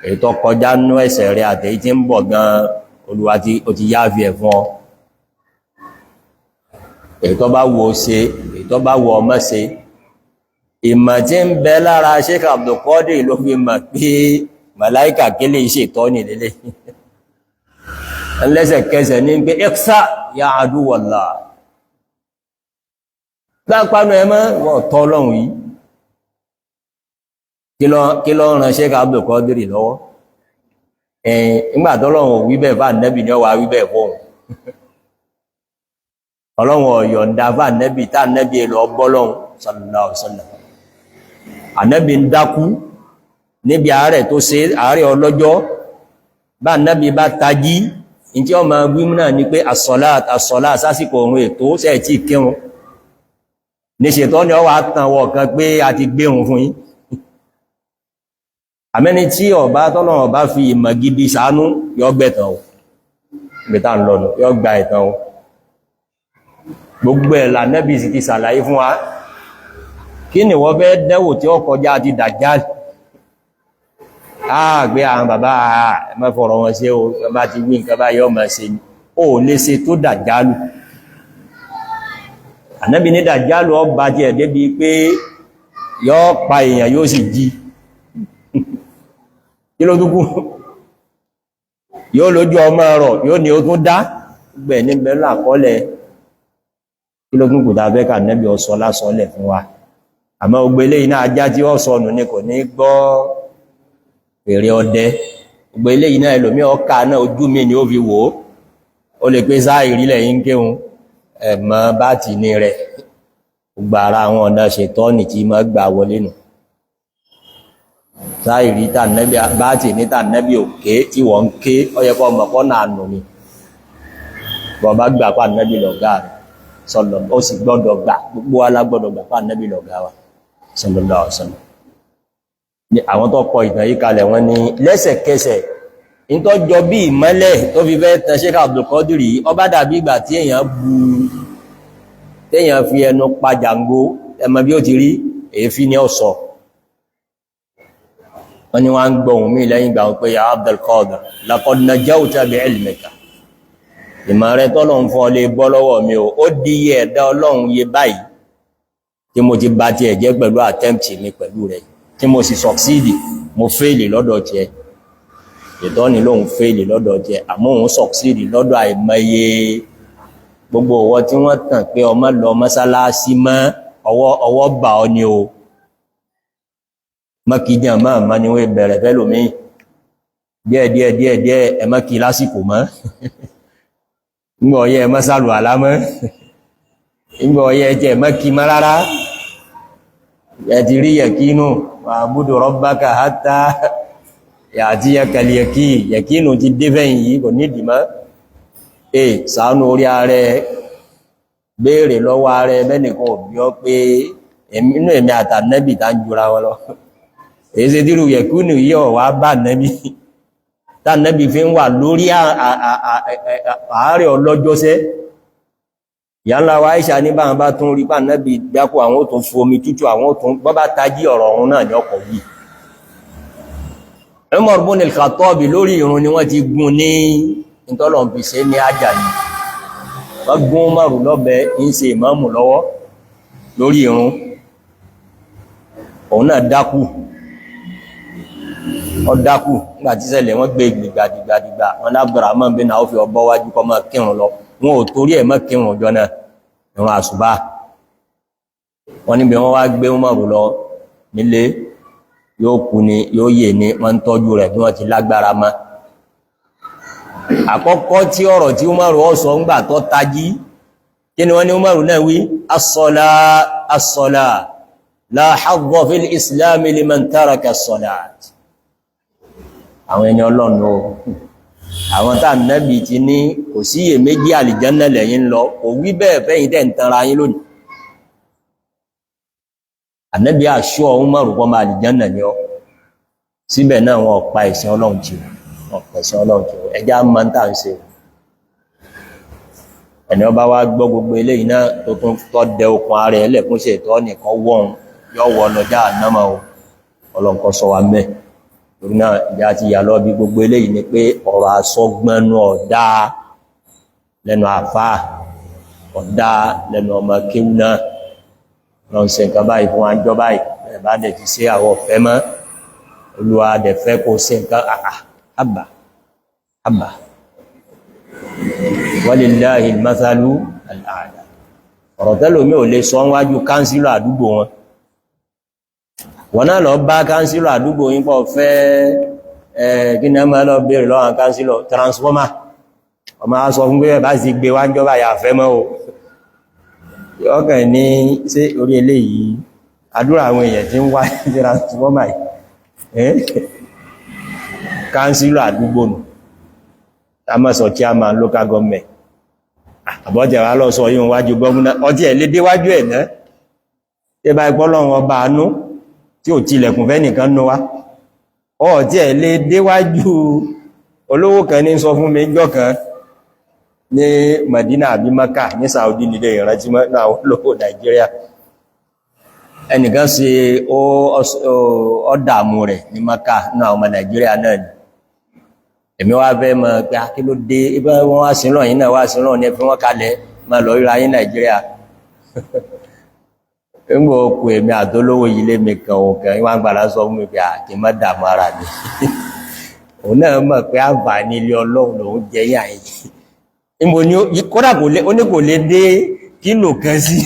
Èyí tó kọjá nú ẹ̀ṣẹ̀ rẹ̀ àtèyí tí ń bọ̀ gan, Olúwa tí ó ti yáfi ẹ̀ fún ọ. Èyí tó bá wù ọ ṣe, èyí tó bá wù ọ má ṣe. Ìmọ̀ tí ń bẹ lára Sheikh Abdul Qadir ló fi mọ̀ pé màláìkà kélé ṣètọ́ ní lélẹ̀. Lẹ́sẹ̀kẹsẹ̀ ní pé, ikhsa ya aduwallah, lápánú ẹmọ́ wọ́n tọ́ lọ́hùn yìí. Kí ló ràn Sheikh Abdul Qadir lọ́wọ́? Ẹ̀yìn nígbà tọ́lọ́hun ò wí bẹ́ẹ̀ fà nẹ́bì ní ọwà wí bẹ́ẹ̀ fóun. Ọlọ́run ọ̀yọ̀ǹda fà nẹ́bì tá nẹ́bì lọ bọ́lọ́hun sallallahu alaihi wasallam. Ànábì ń dákú níbi àárẹ̀ tó ṣe, àárẹ̀ ọlọ́jọ́. Bá Ànábì bá tají, in tí ó ma wí náà ni pé as-salat as-salat, sásìkò òun ètò sẹ́ẹ̀ tí kírun ní ṣètọ́ ni ọ wà tàn wọ̀ kan pé a ti gbérun fún yín. Àmẹ́ni tí ọba tọ́lọ́run ọba fi ìmọ̀ gidi ṣàánú, yọ gbẹ̀tàn o, gbẹ̀tà ń lọ́nu, yọ gba ìtàn o. Gbogbo ẹ̀ l'Ànábì sì ti sàlàyé fún wa. Kí ni wọ́n fẹ́ dẹ́wò tí ó kọjá ti Dàjálì? Àgbé àwọn bàbá mẹ́fọ̀rọ̀ wọn ṣe o, bá ti wí nǹkan bá yọ́ mọ̀ ṣe ni ó lè ṣe tó Dàjálù. Ànábì ní Dàjálù ọba jẹ́ débi pé yọ́ pa èèyàn, yóò sì jí. Kí ló dúkú? Yóò lójú ọmọ ọ̀rọ̀, yóò ní ó tún dá gbẹ̀ ní bẹ̀rẹ̀ àkọọ́lẹ̀. Kí ló tún kù tàbẹ́ kà Ànábì ọsọ lásọlẹ̀ fún wa? Àmọ́ gbogbo eléyìí náà, ajá tí ó sọnù ní kò ní gbọ́ èrè ọdẹ. Gbogbo eléyìí náà, ẹlòmí ọkà náà, ojú mi ni ó fi wò ó. Ó lè pé sáà ìrílẹ̀ yìí ń kéhun ẹ̀mọ́ bá ti ní rẹ̀. Gbogbo ara àwọn ọ̀nà ṣètọ́nì tí ma gbà wọlé nù. Sáà ìrí tànẹ́bí bá ti ní tànẹ́bí òkè tí wọ́n ń ké, ó yẹ kó mọ̀kọ́ náà nù ni. Bọ́ bá gbà pa Ànábì lọ̀gá rẹ̀ sọlọ, ó sì gbọ́dọ̀ gbà, gbogbo wa la gbọ́dọ̀ gbà pa Ànábì lọ̀gá wa sallallahu alaihi wasallam. Ní àwọn tó kọ ìtàn yìí kalẹ̀, wọ́n ní lẹ́sẹ̀kẹsẹ̀ ìtọ́jọ bí ìmọ́lẹ̀ tó fi fẹ́ tàn Sheikh Abdul Qadir yìí, ó bá dàbí ìgbà tí èèyàn bu, téèyàn fi ẹnu pa jàǹgó, ẹmọ bí ó ti rí, èéfín ní ọ̀sọ̀. Wọ́n ní wọ́n ń gbọ́ ohùn mí lẹ́yìn ìgbà wọn pé, "Ya Abdul Qadir, laqad najawta bi ilmika." Ìmọ̀ rẹ tọ́lọ̀ ń fọ́ lè bọ́ lọ́wọ́ mi o. Ó di iye ẹ̀dá Ọlọ́run yé báyìí tí mo ti bá tiẹ̀ jẹ́ pẹ̀lú attempt mi pẹ̀lú rẹ̀, tí mo sì succeed. Mo fail lọ́dọ̀ tiẹ̀, ìtọ́ni lóhun fail lọ́dọ̀ tiẹ̀, àmọ́ òun succeed lọ́dọ̀ àìmọye. Gbogbo ọwọ́ tí wọ́n tàn pé ọmọ lọ mọ́sálásí mọ́, ọwọ́ ọwọ́ bà ọ ni o. Mọ́kíjàn máa mọ́ ni wọ́n bẹ̀rẹ̀ fẹ́ lómi díẹ̀ díẹ̀ díẹ̀ díẹ̀. Ẹ má kí lásìkò mọ́. Ńgbọ̀ ọyẹ́ ẹ má sálù àlá mọ́. Ńgbọ̀ ọyẹ́ ẹ jẹ́ má kí mọ́ rárá. Ẹ ti rí yẹ̀kínú, wa'budu rabbaka hatta ya'tiyakal yaqin. Yẹ̀kínú ti dé fẹ́yìn yìí, kò nídìí mọ́. E ṣàánú orí ààrẹ, béèrè lọ́wọ́ ààrẹ mẹ́nìkan òbí ọ pé inú èmi àtànẹ́bì tá ń jura wọn lọ. Èyí ṣe dírù yẹ̀kínú yìí ọ̀wá bá nẹ́bì, tánẹ́bì fi ń wà lórí ààrẹ ọlọ́jọ́sẹ́. Ìyá ńlá wa Aisha ní báwọn bá tún rí pà nẹ́bì dákú, àwọn ó tún fomi tútù, àwọn ó tún bọ́ bá tají, ọ̀rọ̀ ọ̀run náà ní ọkọ̀ yìí. Umar ibn al-Khattab, lórí ìrun ni wọ́n ti gún ní ìtọ́lọ̀ fi ṣe ní àjà yìí. Wọ́n gún Umaru lọ́bẹ̀, ń ṣe ìmáàmù lọ́wọ́ lórí ìrun, òun náà dákú, ọ dákú. Nígbà tí ṣẹlẹ̀, wọ́n gbé gbìgbàdìgbàdìgbà wọn lábúrámọ́ bí náà ó fi ọbọ̀ wájú kọ́ máa kírun lọ. Wọn ò torí ẹ̀ mọ́ kírun ọjọ́ náà, ìrun àsùbá. Wọ́n níbi wọ́n wá gbé Umaru lọ nílé, yóò kú ni yóò yè ni, wọ́n ń tọ́jú rẹ̀ bí wọ́n ti lágbára mọ́. Àkọ́kọ́ tí ọ̀rọ̀ tí Umaru ó sọ ńgbà tó tají, kí ni wọ́n ní Umaru náà wí? "As-salah, as-salah, la hadda fil islam liman taraka as-salat." Àwọn ẹni Ọlọ́run o, àwọn tá nẹ́bì ti ní kò síyè méjì, àlìjánná lẹ́yìn lọ, kò wí bẹ́ẹ̀ fẹ́yìn tẹ́ ń tanra yín lónìí. Ànẹ́bí àṣọ Umaru kọ́ máa àlìjánná ni ọ́. Síbẹ̀ náà, wọn pa ìsìn Ọlọ́run jù, wọn pa ìsìn Ọlọ́run jù. Ẹjá máa ń tà ń ṣe. Ẹni ọba wá gbọ́ gbogbo eléyìí náà, tó tún tọ́ dẹ okùn ara ẹ̀ lẹ̀kún ṣe ìtọ́ nìkan wọ́n yọ wọ lọ́jà ànámọ́ o. Ọlọ́run kó ṣọ́ wa mẹ́. Torí náà, ìjà ti yà lọ bí gbogbo eléyìí ni pé ọ̀rọ̀ àsọgbọnú ọ̀dá lẹ́nu àfáà, ọ̀dá lẹ́nu ọmọ kéwú náà. Lọ́n ṣe nǹkan báyìí fún wa ń jọ báyìí, ẹ̀ bá dẹ̀ ti ṣe, àwọn ọ̀fẹ́ mọ́. Olúwa dẹ̀ fẹ́ kó ṣe nǹkan àà àbà àbà. Walillahi al-mathalu al-a'la. Ọ̀rọ̀ tẹ́lòmí ò lè sọ wájú kánsílọ̀ àdúgbò wọn, wọ́n náà lọ bá kánsílọ̀ àdúgbò yín pọ̀ fẹ́ ẹ̀ kí ní ẹmọ́ lọ bèèrè lọ́wọ́ kánsílọ̀ transformer. Ọmọ sọ fún pé bá sì gbé wájọ́ bá yà fẹ́ mọ́ o. Ọkàn ní sí orí eléyìí. Àdúrà àwọn èèyàn tí ń wá transformer yìí, kánsílọ̀ àdúgbò nù, a mọ́ sọ chairman local government, àbọ́tẹ̀ wá lọ sọ yíò wájú gọ́ọ̀mùnà, ọtí ẹ̀ lé déwájú ẹ̀ náà. Tí bá ipọ́lọ́run ọba àánú tí ò tilẹ̀kùn fẹ́ nìkan nú wá, ọtí ẹ̀ lé déwájú. Olówó kan ní sọ fún mi jọ́ kan ní Madina àbí Maka ní Saudi, nílé ìrántí náà, olówó Nàìjíríà. Ẹnìkan ṣe ó dààmú rẹ̀ ní Maka náà, ọmọ Nàìjíríà náà ni. Èmi wá fẹ́ mọ̀ pé kí ló dé, ibá wọ́n wá sí lọ́yìn náà, wá sí lọ́yìn ní ẹfí wọ́n kalẹ̀ ma lọ ríra yín Nàìjíríà. Ńgbò kù èmi àtolówó yìí lé mi kan òkè wọ́n gbàdá sọ fún mi pé kí n má dààmú ara mi. Òun náà mọ̀ pé àǹfààní ilé Ọlọ́run lòun jẹ yà yìí. Níbo ni kódà kò lé, ó ní kò lè dé kílò kan sí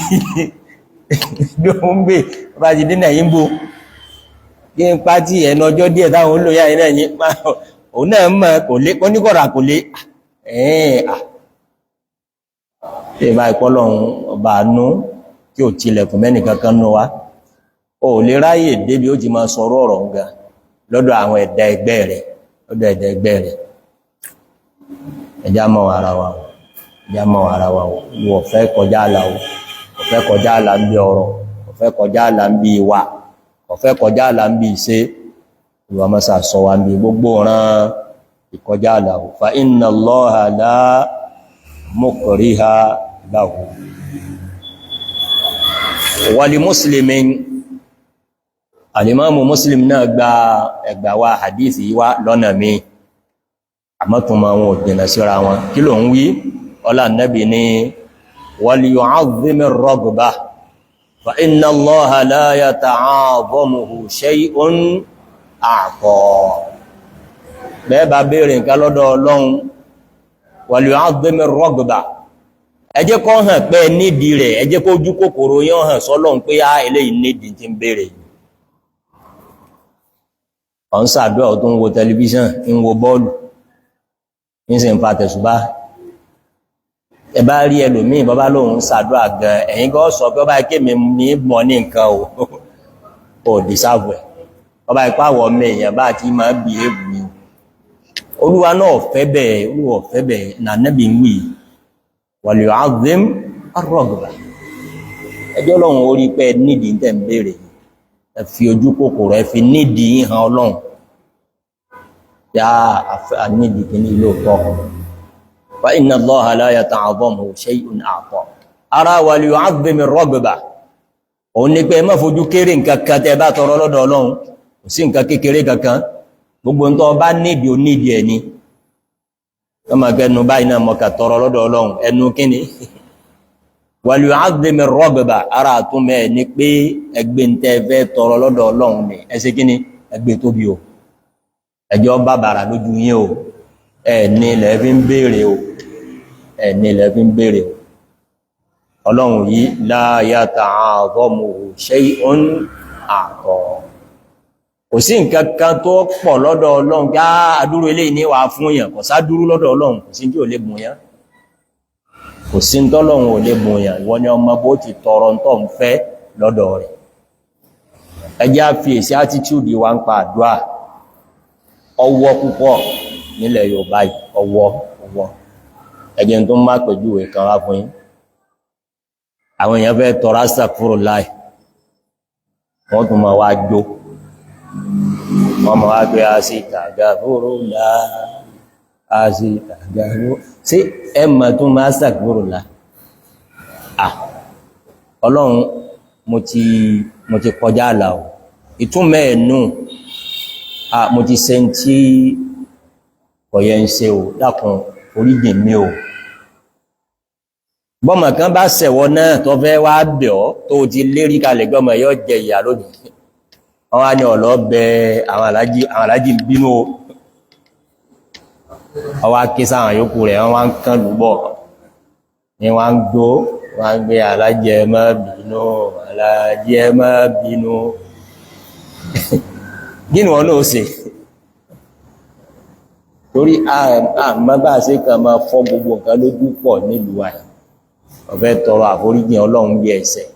bí ó ń gbé bá ti dé náà yín bò kí n pátì ẹnu ọjọ́ díẹ̀ táwọn olóyà yìí náà yín. Òun náà mọ̀ kò lé, ó ní kọ̀rà kò lé. Ẹ̀ẹ́n à tí ìbá ìpọ́lọ̀hun ọba àánú tí ò tilẹ̀kùn mẹ́nì kankan nú wa, ó lè ráyè débi ó ti máa sọ̀rọ̀ ọ̀rọ̀ ń ga lọ́dọ̀ àwọn ẹ̀dá ẹgbẹ́ rẹ̀, lọ́dọ̀ ẹ̀dá ẹgbẹ́ rẹ̀. Ẹjá mọ̀ ara wa o, ẹjá mọ̀ ara wa o. Wọ́n fẹ́ kọjá àlà o, ó fẹ́ kọjá àlà ń bí ọ̀rọ̀, ó fẹ́ kọjá àlà ń bí ìwà, ó fẹ́ kọjá àlà ń bí ìṣe. Ìwà mọ́sà sọ wa ń bí gbogbo rán ìkọjá àlà o. Fa inna Allaha la mukriha lahu. Wali muslimin, alimamu Muslim náà gba ẹgbà wa hadithi wa lọ́nà mi, àmọ́túnmọ̀ wọn ò jìnà síra wọn. Kí ló ń wí? Ọlá Nabi ní wal yu'azzim ar-raghbah fa inna Allaha la yata'azamuhu shay'un a'ta. Bẹ́ẹ̀ bá béèrè nǹkan lọ́dọ̀ Ọlọ́run, wal yu'azzim ar-raghbah, ẹ jẹ́ kó hàn pé nídìí rẹ̀, ẹ jẹ́ kó ojú kòkòrò yán hàn sọ́lọ́run pé á eléyìí nídìí tí ń béèrè yìí. Ọ̀ ń sàdúrà, ó tún ń wo tẹlifíṣàn, ń wo bọ́ọ̀lù, ń sì ń fa tẹ̀sùbá. Ẹ bá rí ẹlòmíì, bàbá lóun ń sàdúrà gan, ẹ̀yin gan sọ pé ọba kémi ní mọ̀ ní nǹkan o, ò dìsáàbù ẹ̀. Ọba ipá wọ ọmọ èèyàn bá ti máa bí èbù ni o. Olúwa náà fẹ́ bẹ́ẹ̀, Olúwa fẹ́ bẹ́ẹ̀. Nànẹ́bí ń wí wal yu'azzim ar-raghbah, ẹjọ́ lọ́hùn orí pé nídìí tẹ̀ ń béèrè yìí, ẹ fi ojú kòkòrò, ẹ fi nídìí hàn Ọlọ́run yá nídìí kìíní lóòótọ́. Fa inna Allaha la yata'azzamuhu shay'un a'ta. Ara wal yu'azzim ar-raghbah, òun ní pé ẹ má fojú kéré nǹkan kan tẹ́ bá tọrọ lọ́dọ̀ Ọlọ́run. Kò sí nǹkan kékeré kankan, gbogbo ń tọ́ bá nídìí, ó nídìí ẹ̀ ni. Wọ́n máa gbẹnu báyìí náà mọ̀kà tọrọ lọ́dọ̀ Ọlọ́run, ẹnu kíni? Wal yu'azzim ar-raghbah, ara àtúnmẹ́ ní pé ẹgbẹ́ ń tẹ́ fẹ́ tọrọ lọ́dọ̀ Ọlọ́run ni ẹ ṣe kíni, ẹgbẹ́ tóbi o, ẹjọ́ bàbàrà lójú yín o, ẹ̀ ní ilẹ̀ fi ń béèrè o, ẹ̀ ní ilẹ̀ fi ń béèrè o. Ọlọ́run yìí la yata'azamuhu shay'un a'ta, kò sí nǹkan kan tó pọ̀ lọ́dọ̀ Ọlọ́run ká àdúró eléyìí ní wàá fún yàn. Kò sádúró lọ́dọ̀ Ọlọ́run, kò sí tí ò lè bùn yàn, kò sí tọ́lọ́run ò lè bùn yàn. Ìwọ ni ọmọ bó ti tọrọ tó ń fẹ́ lọ́dọ̀ rẹ̀. Ẹ jẹ́ á fi èsì attitude wa ń pa àdúrà. Ọwọ́ púpọ̀ nílẹ̀ Yorùbá yìí, ọwọ́ ọwọ́. Ẹ jẹ́ tó ń má pẹ̀júwe kan wá fún yín. Àwọn èèyàn fẹ́ tọrọ astaghfirullah, wọ́n tún máa wá jó, wọ́n máa wá gbé astaghfirullah, astaghfirullah. Sí ẹ mọ̀ tún máa astaghfirullah? Ah, Ọlọ́run, mo ti kọjá àlà o, ìtúnmọ̀ ẹ̀ nù. Ah, mo ti ṣe tí kò yẹ ń ṣe o, dákun oríjìn mi o. Bọ́mọ̀ kan bá ṣẹ̀wọ́ náà tó fẹ́ wá bẹ̀ ọ́, tó ti lérí kalẹ̀ gbọ́mọ̀ yóò jẹ ìyà lónìí, wọ́n wá ní ọ̀lọ́ bẹ àwọn alájí, àwọn alájí bínú o. Wọ́n wá ké sáwọn yòókù rẹ̀, wọ́n wá ń kán lùbọ̀ ní wọ́n ń gbó, wọ́n ń gbé alájí ẹ má bínú, alájí ẹ má bínú. Kí ni wọ́n náà ṣe? Torí àmọ́ bá ṣe kàn máa fọ́ gbogbo nǹkan lójú pọ̀ nílùú wa. Ọ̀fẹ́ tọrọ àforíjìn Ọlọ́run bí ẹ̀ṣẹ̀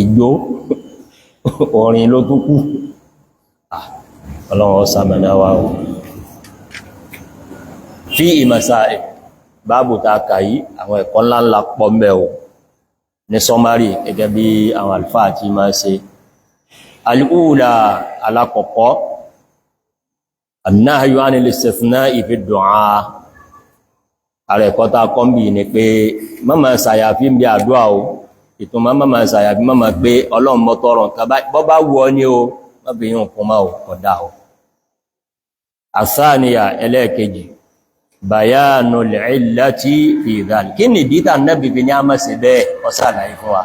ìgbó. Orin ló tún kú. Ọlọ́run ọ̀sàmẹ̀lá wa o. Fi ìmọ̀sá ẹ̀ báàbù ta kàyí, àwọn ẹ̀kọ́ ńláńlá pọ̀ mẹ́ o. Ní sọmárì, gẹ́gẹ́ bí àwọn àlùfáà tí máa ṣe, al-ula, alákọ̀ọ́kọ́, an-nahyu 'anil istithna'i fi du'a. Ààrẹ ẹ̀kọ́ ta kọ́mbì ni pé mọ́mọ̀ sàyàfí ń bí àdúrà o. Ìtumọ̀ mọ́mọ̀ sàyàfí, mọ́mọ̀ pé Ọlọ́run mọ́ tọrọ nǹkan bọ́ bá wù ọ́ ní o, mọ́bí yíò kún máa ò kọ̀dá o. Àsáàníyà, ẹlẹ́ẹ̀kejì, bayanul illati fi dhalik. Kí ni ìdí tà Nábì fi ní a máa ṣe bẹ́ẹ̀? Ó ṣàlàyé fún wa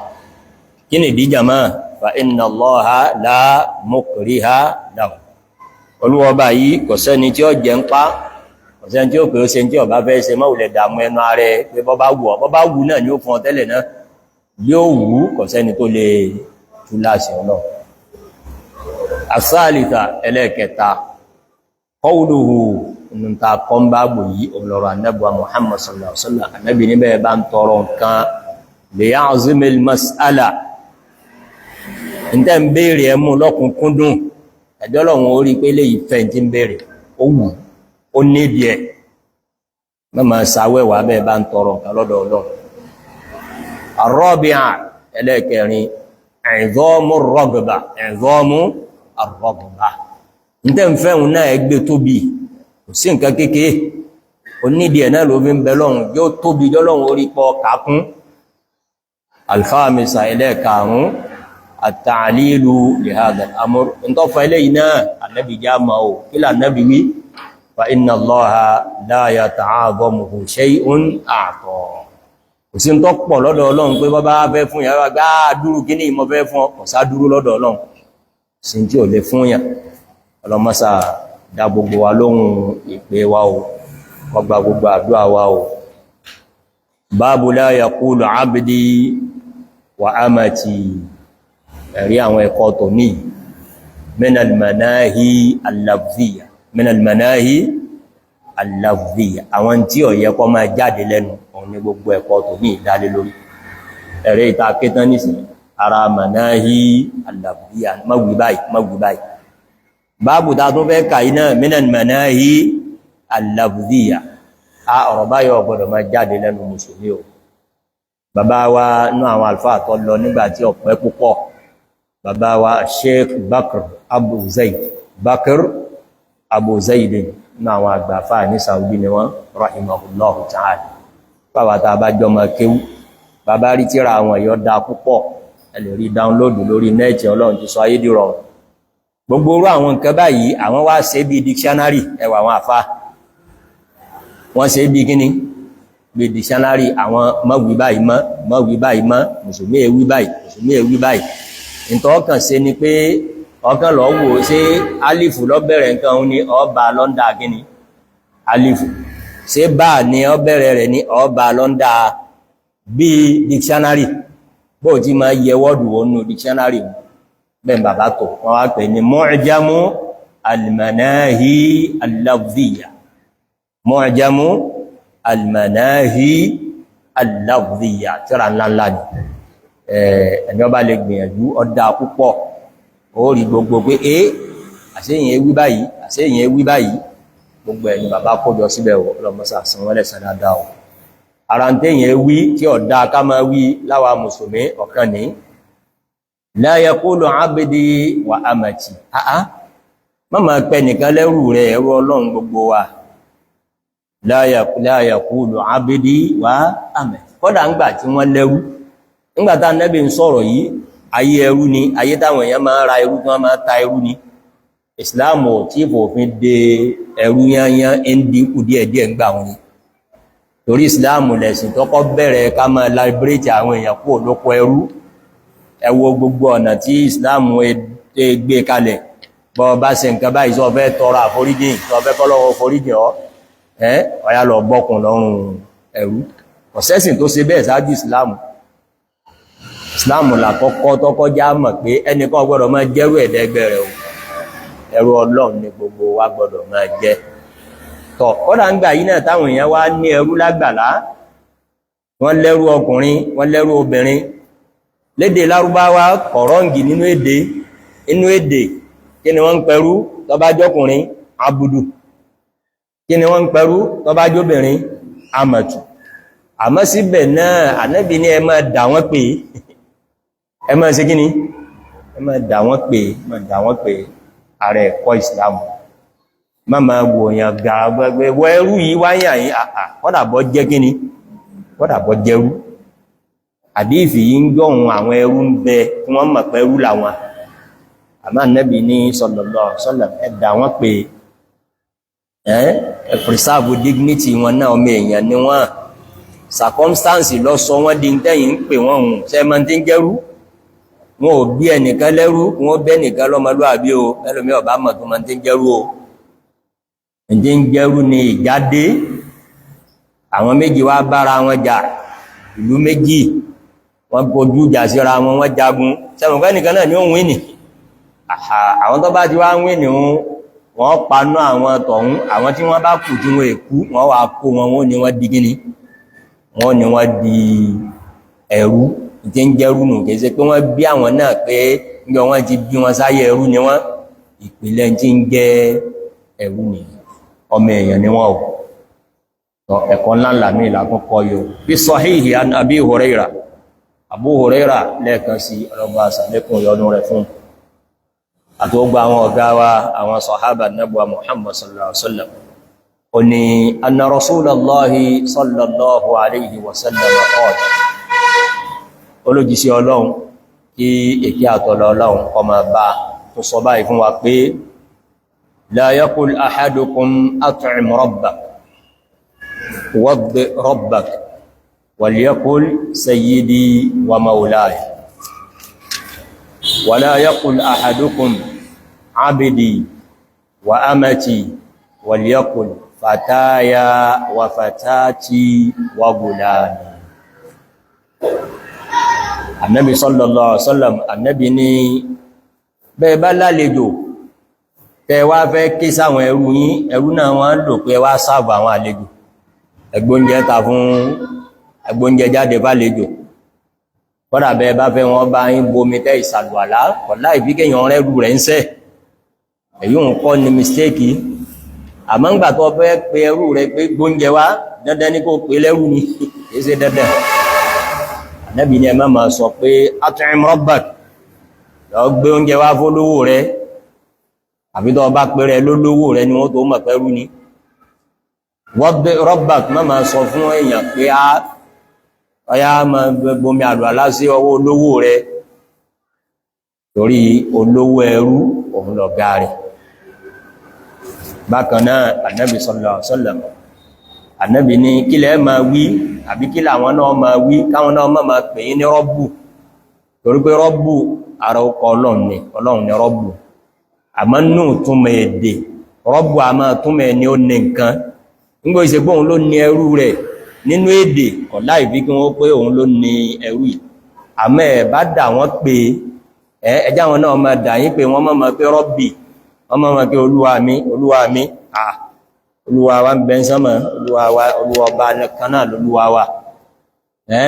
kí ni ìdí jama. Fa inna Allaha la mukriha lahu. Olúwọba yìí, kò sẹ́ni tí ó jẹ ń pa, kò sẹ́ni tí ó pè ó ṣe tí ọba fẹ́ ṣe. Mọ́wùlẹ̀ dààmú ẹnu ààrẹ pé bọ́ bá wù ọ́, bọ́ bá wù náà ni ó fún ọ tẹ́lẹ̀ náà. Bí ó wù, kò sẹ́ni tó lè tú láṣẹ Ọlọ́run. Àsáàlìta, ẹlẹ́ẹ̀kẹta, qawluhu nta kọ́mbàbò yìí, ọlọ́rọ̀ anábùwa Muhammad sallallahu alaihi wasallam. Anábì níbẹ̀ bá ń tọrọ nǹkan, liya'zimil mas'ala, ntẹ́ ń béèrè ẹmú lọ́kùnkúndùn, ẹjọ́ lọ́wọ́n orí pé lè ìfẹ́ tí ń béèrè, ó wù ó nídìí ẹ̀. Mọ́mọ́ sáwẹ́wà bẹ́ẹ̀ bá ń tọrọ nǹkan lọ́dọ̀ Ọlọ́run. Ar-rabi'a, ẹlẹ́ẹ̀kẹrin, i'zamu ar-raghba, i'zamu ar-raghba. Ntẹ́ ń fẹ́hùn náà, ẹgbẹ́ tóbi, kò sí nǹkan kékeré. Onídìí ẹ̀ náà ló fi ń bẹ lọ́hùn, yóò tóbi jọ́lọ́hùn orí pọ̀ kàkún. Al-khamisa, ẹlẹ́ẹ̀karùn-ún, at-ta'lilu li hadha al-amr. Ntọ́fà eléyìí náà, Ànábì já ma o. Kí là Ànábì wí? Fa inna Allaha la yata'adhamuhu shay'un a'ta. Kò sí ń tọ́ pọ̀ lọ́dọ̀ Ọlọ́run pé bọ́bá fẹ́ fún yàrá gbá dúró kí ní ìmọ̀ fẹ́ fún ọ, kò sá dúró lọ́dọ̀ Ọlọ́run sí tí ò lè fún yàn. Ọlọ́mọ́sà dá gbogbo wa lóhun ìpè wa o, ọgbà gbogbo àdúrà wa o. Báàbù la yaqulu abdi wa amati. Ẹ̀rí àwọn ẹ̀kọ́ tó ní minal manahi al-lafziyya, minal manahi al-lafziyya, àwọn tí ó yẹ kó máa jáde lẹ́nu, òun ní gbogbo ẹ̀kọ́ tó ní ìdálé lórí. Ẹ̀rẹ́ ìta kétán nìsìn, ara manahi al-lafziyya, má wí báyìí, má wí báyìí. Báàbù ta tún fẹ́ kà iná, minal manahi al-lafziyya. A ọ̀rọ̀ báyọ̀ gbọ́dọ̀ máa jáde lẹ́nu mùsùlùmí o. Bàbá wa nú àwọn àlùfáà tó lọ nígbà tí ọ̀pẹ́ púpọ̀, bàbá wa Sheikh Bakr Abu Zaid, Bakr Abu Zaid, ní àwọn àgbàfà ní Saudi ni wọ́n, rahimahullahu ta'ala. Bàbá tá a bá jọmọ kéwú, bàbá rí tíra àwọn èèyàn dá púpọ̀, ẹ lè rí download lórí net. Ọlọ́run ti sọ ayé dìrọ̀. Gbogbo orú àwọn nǹkan báyìí, àwọn wá ṣe bí dictionary. Ẹwà àwọn àfá, wọ́n ṣe bí kíní, bí dictionary. Àwọn mọ́wí báyìí mọ́, mọ́wí báyìí mọ́, mùsùlùmí ewí báyìí, mùsùlùmí ewí báyìí. Ǹtọ́ ọkàn ṣe ni pé ọkàn lọ wò ṣé alifu lọ́bẹ̀rẹ̀ nǹkan òun ni ọba lọ́ndà kíní alifu, ṣé bá ní ọbẹ̀rẹ̀ rẹ̀ ní ọba lọ́ndà bí dictionary. Bó ti máa yẹ word wọnú dictionary bẹ́ẹ̀, bàbá tó wọ́n wá pè ní Mu'jamu al-Manahi al-Lafziyya, Mu'jamu al-Manahi al-Lafziyya. Tíra ńláńlá ni. Ẹni ọba lè gbìyànjú, ọdá púpọ̀. Ó rí gbogbo pé é àṣeyìn ewí báyìí, àṣeyìn ewí báyìí, gbogbo ẹni bàbá kójọ síbẹ̀. Ọlọ́mọsà san wọ́n lẹ́san dáadáa o. Ara ń tẹ́yìn ewí tí ọ̀dá ká máa wí láwa mùsùlùmí, ọ̀kan ní la yaqulu abdi wa amati. Àá má máa pẹ nìkan lẹ́rù rẹ̀, ẹrú Ọlọ́run gbogbo wa. La yaqulu abdi wa amati. Kọ́dà ńgbà tí wọ́n lẹ́rú, nígbàtá Ànábì ń sọ̀rọ̀ yìí, ayé ẹrú ni, ayé táwọn èèyàn máa ra ẹrú, tí wọ́n máa ta ẹrú ni. Ìsìláàmù tí fòfin de ẹrú yányán, ń dínkù díẹ̀díẹ̀ ń gbà wọn ni. Torí ìsìláàmù lẹ̀sìn tọ́kọ́ bẹ̀rẹ̀ ká máa liberate àwọn èèyàn kúrò lóko ẹrú. Ẹ wo gbogbo ọ̀nà tí ìsìláàmù gbé kalẹ̀. Bọ́ bá ṣe nǹkan báyìí, sọ fẹ́ tọrọ àforíjìn, sọ fẹ́ kọ́lọ́wọ́ foríjìn ọ́, ẹ́ ọ̀yá lọ bọ́kùn lọ́rùn ẹrú. Ọ̀sẹ́sìn tó ṣe bẹ́ẹ̀ ṣáájú ìsìláàmù. Ìsìláàmù làkọ́kọ́ tọ́kọ́ já mọ̀ pé ẹnìkan gbọ́dọ̀ máa jẹ́rú ẹ̀dẹ́gbẹ́ rẹ̀ o, ẹrú Ọlọ́run ni gbogbo wa gbọ́dọ̀ máa jẹ́. Tọ̀ kọ́dà ń gbà yí náà, táwọn èèyàn wá ní ẹrú lágbàlá, wọ́n lẹ́rú ọkùnrin, wọ́n lẹ́rú obìnrin. Lédè Lárúbáwá, kọ̀rọ̀ǹgì nínú èdè. Inú èdè, kí ni wọ́n ń pẹ̀rú tó bá jọ́kùnrin? Abudu. Kí ni wọ́n ń pẹ̀rú tó bá jóbìnrin? Amatu. Àmọ́ síbẹ̀ náà, Ànábì ní ẹ máa dà wọ́n pé, ẹ máa ṣe kíni, ẹ máa dà wọ́n pé, máa dà wọ́n pé. Ààrẹ ẹ̀kọ́ ìsìlámù, má máa wòyàn gbàgbẹ́ wọ ẹrú yìí wáyà yìí àà, kọ́dàbọ́ jẹ́ kíni, kọ́dàbọ́ jẹ́rú. Àdífì yìí ń gbọ́hun àwọn ẹrú ń bẹ tí wọ́n mọ̀ pẹ́rú làwọn. Àmọ́ Ànábì ní sallallahu alaihi wasallam, ẹ dà wọ́n pé, ẹ preserve dignity wọn náà, ọmọ èèyàn ni wọ́n. Circumstance lọ sọ wọ́n di tẹ́yìn ń pè wọ́n hùn. Sẹ́mọ́ tí ń jẹ́rú? Wọn ò bí ẹnìkan lẹ́rú, wọn bẹ́ nìkan lọ́mọlúàbí o. Ẹlòmí ọ̀bá mọ̀ tó mọ́ tí ń jẹ́rú o. Tí ń jẹ́rú ni ìjáde. Àwọn méjì wá bára wọn jà, ìlú méjì, wọ́n kojú ìjà síra wọn, wọ́n jagun. Sẹ́mọ̀kẹ́ nìkan náà ni ó win ní. Àwọn tó bá ti wá win ní wọ́n paná àwọn tọ̀hún. Àwọn tí wọ́n bá kù tí wọ́n èkú, wọ́n wá kó wọn, wọ́n ní wọ́n di gíní, wọ́n ní wọ́n di ẹrú. Tí ń jẹ́rú nù. Kìí ṣe pé wọ́n bí àwọn náà pé ní wọ́n ti bí wọn sáyé ẹrú ni wọ́n. Ìpìlẹ̀ tí ń jẹ́ ẹrú ni, ọmọ èèyàn ni wọ́n. Ò ẹ̀kọ́ ńláńlá mi ìlàkọ́kọ́ yóò fi sahihi an Abi Huraira. Abu Huraira, lẹ́ẹ̀kan sí, ọlọ́gbà sàlékún yọdún rẹ̀ fún àti ó gba àwọn ọ̀gá wa, àwọn sọ̀hábà nẹ́bùwa Muhammad sallallahu alaihi wasallam, ó ní anna rasulallahi sallallahu alaihi wasallam qala, olójísí Ọlọ́run, kí èkí àtọ̀lọ̀ Ọlọ́run kó máa bá, tó sọ báyìí fún wa pé la yaqul ahadukum at'im rabbak waddi rabbak walyaqul sayyidi wa maulaya wala yaqul ahadukum abdi wa amati walyaqul fataya wa fatati wa gulami. Annabi sallallahu alaihi wasallam, Annabi ní bẹ́ẹ̀ bá lálejò, tẹ́ wá fẹ́ ké sáwọn ẹrú yín, ẹrú náà wọ́n lò pé wá sáàbù àwọn àlejò, ẹgbóúnjẹ ta fún, ẹgbóúnjẹ jáde fálejò, kọ́dà bẹ́ẹ̀ bá fẹ́ wọ́n bá yín bomi tẹ́ ìsàlùwàlá kọ̀lá ìfíkẹ́yàn rẹ́rù rẹ̀ ń sẹ́. Èyí ń kọ́ ni mistake. Àmọ́ ń gbà tó fẹ́ pe ẹrú rẹ̀ pé gbóúnjẹ wá, dandan ní kó pè lẹ́rú ni? Kìí ṣe dandan. Ànábì ní ẹ má máa sọ pé at'im rabbak, lọ gbé oúnjẹ wá fólówó rẹ̀. Àbí tó bá pè rẹ̀ lólówó rẹ̀ ni wọ́n tó mọ̀ pẹ́rú ni. Waddi rabbak, má máa sọ fún èèyàn pé á ọyá máa bomi àlùalá sí ọwọ́ olówó rẹ̀, torí olówó ẹrú òun lọ̀gá rẹ̀. Bákan náà, Ànábì sallallahu alaihi wasallam, Ànábì ní kílẹ̀ máa wí, àbí kílẹ̀ àwọn náà máa wí, káwọn náà máa pè yín ní rọ́bù, torí pé rọ́bù ara ọkọ̀ Ọlọ́run ni, Ọlọ́run ni rọ́bù. Àmọ́ nù túnmọ̀ èdè, rọ́bù a máa túnmọ̀ ẹni ó ní nǹkan. Nígbò ìṣe pé òun ló ní ẹrú rẹ̀, nínú èdè kọ̀ láì fi kí wọ́n pé òun ló ní ẹrú yìí. Àmọ́ ẹ̀ bá dà wọ́n pé ẹjá wọn náà máa dà yín pé wọ́n máa pé rọ́bì, wọ́n máa pé olúwa mi, olúwa mi. À, olúwa wa ń bẹ ń sánmọ̀, olúwa wa, olúwa ọba kan náà lolúwa wa. Ẹ́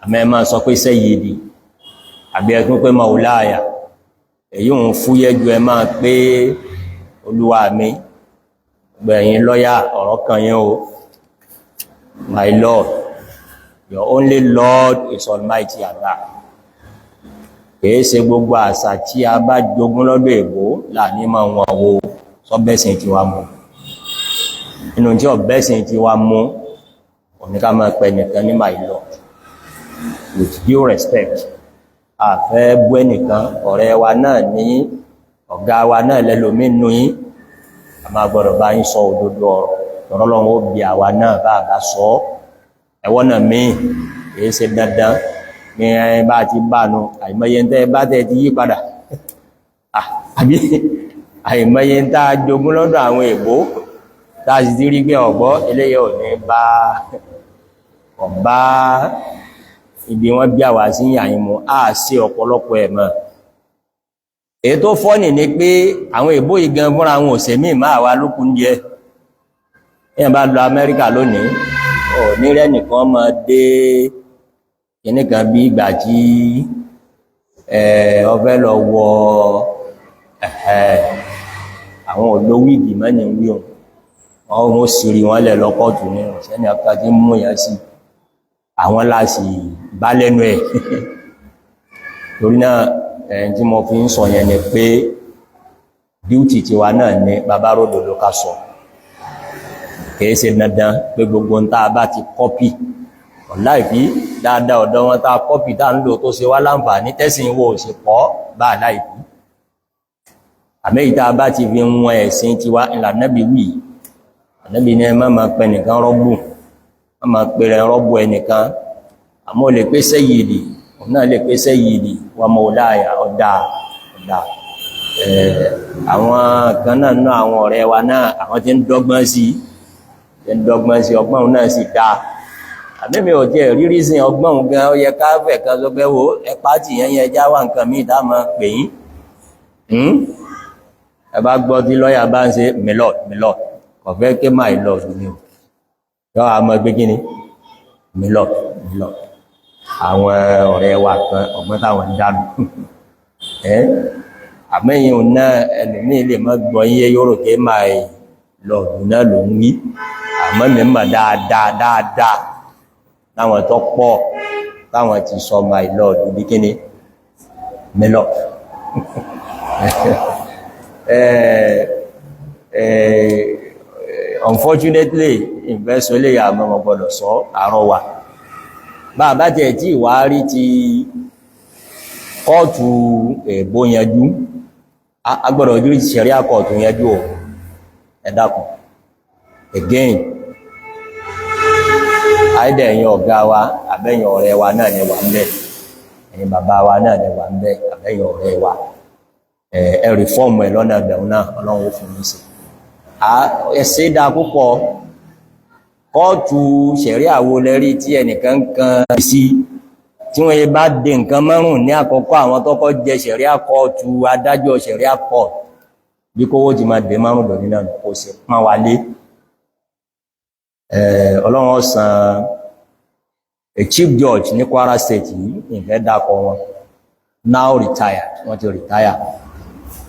àmọ́ ẹ máa sọ pé sayyidi, àbí ẹ tún pé maulaya. Èyí òun fúyẹ́ ju ẹ máa pé olúwa mi. Gbẹ̀yìn lọ́yà ọ̀rọ̀ kan yẹn o. My Lord, your only Lord is Almighty Allah. Kìí ṣe gbogbo àṣà tí a bá jogún lọ́dọ̀ èbó láàní máa wọn wo sọ́bẹ̀sìn tí wa mú. Inú tí ọ̀bẹ́sìn tí wa mú òní ká máa pẹ nìkan ní my Lord. With due respect, àfẹ́ bú ẹnìkan, ọ̀rẹ́ wa náà ní, ọ̀gá wa náà lẹ́lòmí nú yín, a máa gbọ́dọ̀ bá yín sọ òdodo ọ̀rọ̀. Tọ̀rọ̀lọ́run ó bí àwa náà bá bá sọ ẹwọ́n náà míì. Kìí ṣe dandan ní ẹ bá ti bá nu. Àìmọye tẹ́ bá tẹ́ ti yí padà, àbí àìmọye tá a jogún lọ́dọ̀ àwọn èbó tá a sì ti rí pé ọ̀gbọ́ eléyìí ò ní bá ọ̀bá ibi wọ́n bí àwà sí àyín mu á sí ọ̀pọ̀lọpọ̀ ẹ̀ mọ́. Èyí tó fọ́nì ni pé àwọn èbó yìí gan fúnra àwọn òsèmí máa wà lókun díẹ̀. Èèyàn bá lọ Amẹ́ríkà lónìí, ò ní rẹ́ nìkan máa dé kìíní kan bí ìgbà tí ó fẹ́ lọ wọ Ẹ̀hẹ́, àwọn olówíìgì mẹ́ni wíhùn wọ́n mú sírí wọ́n lẹ̀ lọ́kọ̀tù ní ọ̀sẹ́ni àkàtí mú yà sí àwọn láti bá lẹ́nu ẹ̀. Torí náà, ẹ̀yìn tí mo fi ń sọ yẹn ni pé duty tiwa náà ní bàbá ròdòdó ká sọ. Kìí ṣe dandan pé gbogbo ń tá a bá ti copy ọ̀láìfí dáadáa ọ̀dọ̀ wọn tá a copy tá ń lò tó ṣe wá láǹfààní tẹ́sìn wo ò sì pọ̀ bá láìfí. Àmẹ́ ìta bá ti fi wọn ẹ̀sìn tiwa ìlà nẹ́bí wì, ànẹ́bí ní ẹ má máa pẹ nìkan rọ́bù, má máa pẹ rẹ rọ́bù ẹnìkan. Àmọ́ lè pé sayyidi, òun náà lè pé sayyidi wa maulaya. Ọ̀dà ọ̀dà, àwọn kan náà ná àwọn ọ̀rẹ́ wa náà, àwọn tí ń dọ́gbọ́n sí, tí ń dọ́gbọ́n sí, ọgbọ́n náà sì dáa. Àbí mi ò tiẹ̀ rírí sí ọgbọ́n gan, ó yẹ ká fẹ̀ kan sọ pé wo ẹ pàtì yẹn yẹn já wà nǹkan míì tá máa pè yín. Ẹ bá gbọ́ tí lọ́ọ̀yà bá ń ṣe "Milord, milord", kò fẹ́ ké "My lord" ni o, yọ àmọ́ gbé kí ni "Milord, milord". Àwọn ọ̀rẹ́ wa kan, ọgbọ́n táwọn ń dánú ẹ́ àmẹ́yìn òun náà, ẹlòmíì lè má gbọ́ yé, yóò rò pé "My lord" náà ló ń wí. Àmọ́ mi mọ̀ dáadáa dáadáa láwọn tó pọ̀ táwọn ti sọ "My lord" bí kíni "Milord". Unfortunately, ìfẹ́sọ lè yà mọ́ mọ́ gbọ́dọ̀ sọ àárọ̀ wa bá bá tẹ̀ tí ìwà rí ti kọ́ọ̀tù èbó yanjú, agbọ́dọ̀ ojú ṣẹ̀ríà kọ́ọ̀tù yanjú o. Ẹ dákun, again, àìdẹ̀ ẹ̀yin ọ̀gá wa àbẹ́yìn ọ̀rẹ́ wa náà ni wà ń bẹ̀, ẹ̀yin bàbá wa náà ni wà ń bẹ̀, àbẹ́yìn ọ̀rẹ́ wa, ẹ reform ẹ̀ lọ́nà ẹ̀bẹ̀rún náà. Ọlọ́run ó fún mi sí ẹ̀ṣẹ́ dáa púpọ̀. Kọ́ọ̀tù ṣẹ̀ríà wo lẹ́rí tí ẹnìkan kan sí tí wọ́n yẹ bá dé nǹkan márùn ní àkọ́kọ́, àwọn tọ́kọ́ jẹ ṣẹ̀ríà kọ́ọ̀tù, adájọ́ ṣẹ̀ríà kọ́ọ̀tù, bí kówó ti máa dé márùn lòdì náà, kò sì pọ́n wa lé. Ọlọ́run ó san a chief judge ní Kwara State yìí, ìfẹ́ dákọ̀ wọn, now retired, wọ́n ti retire.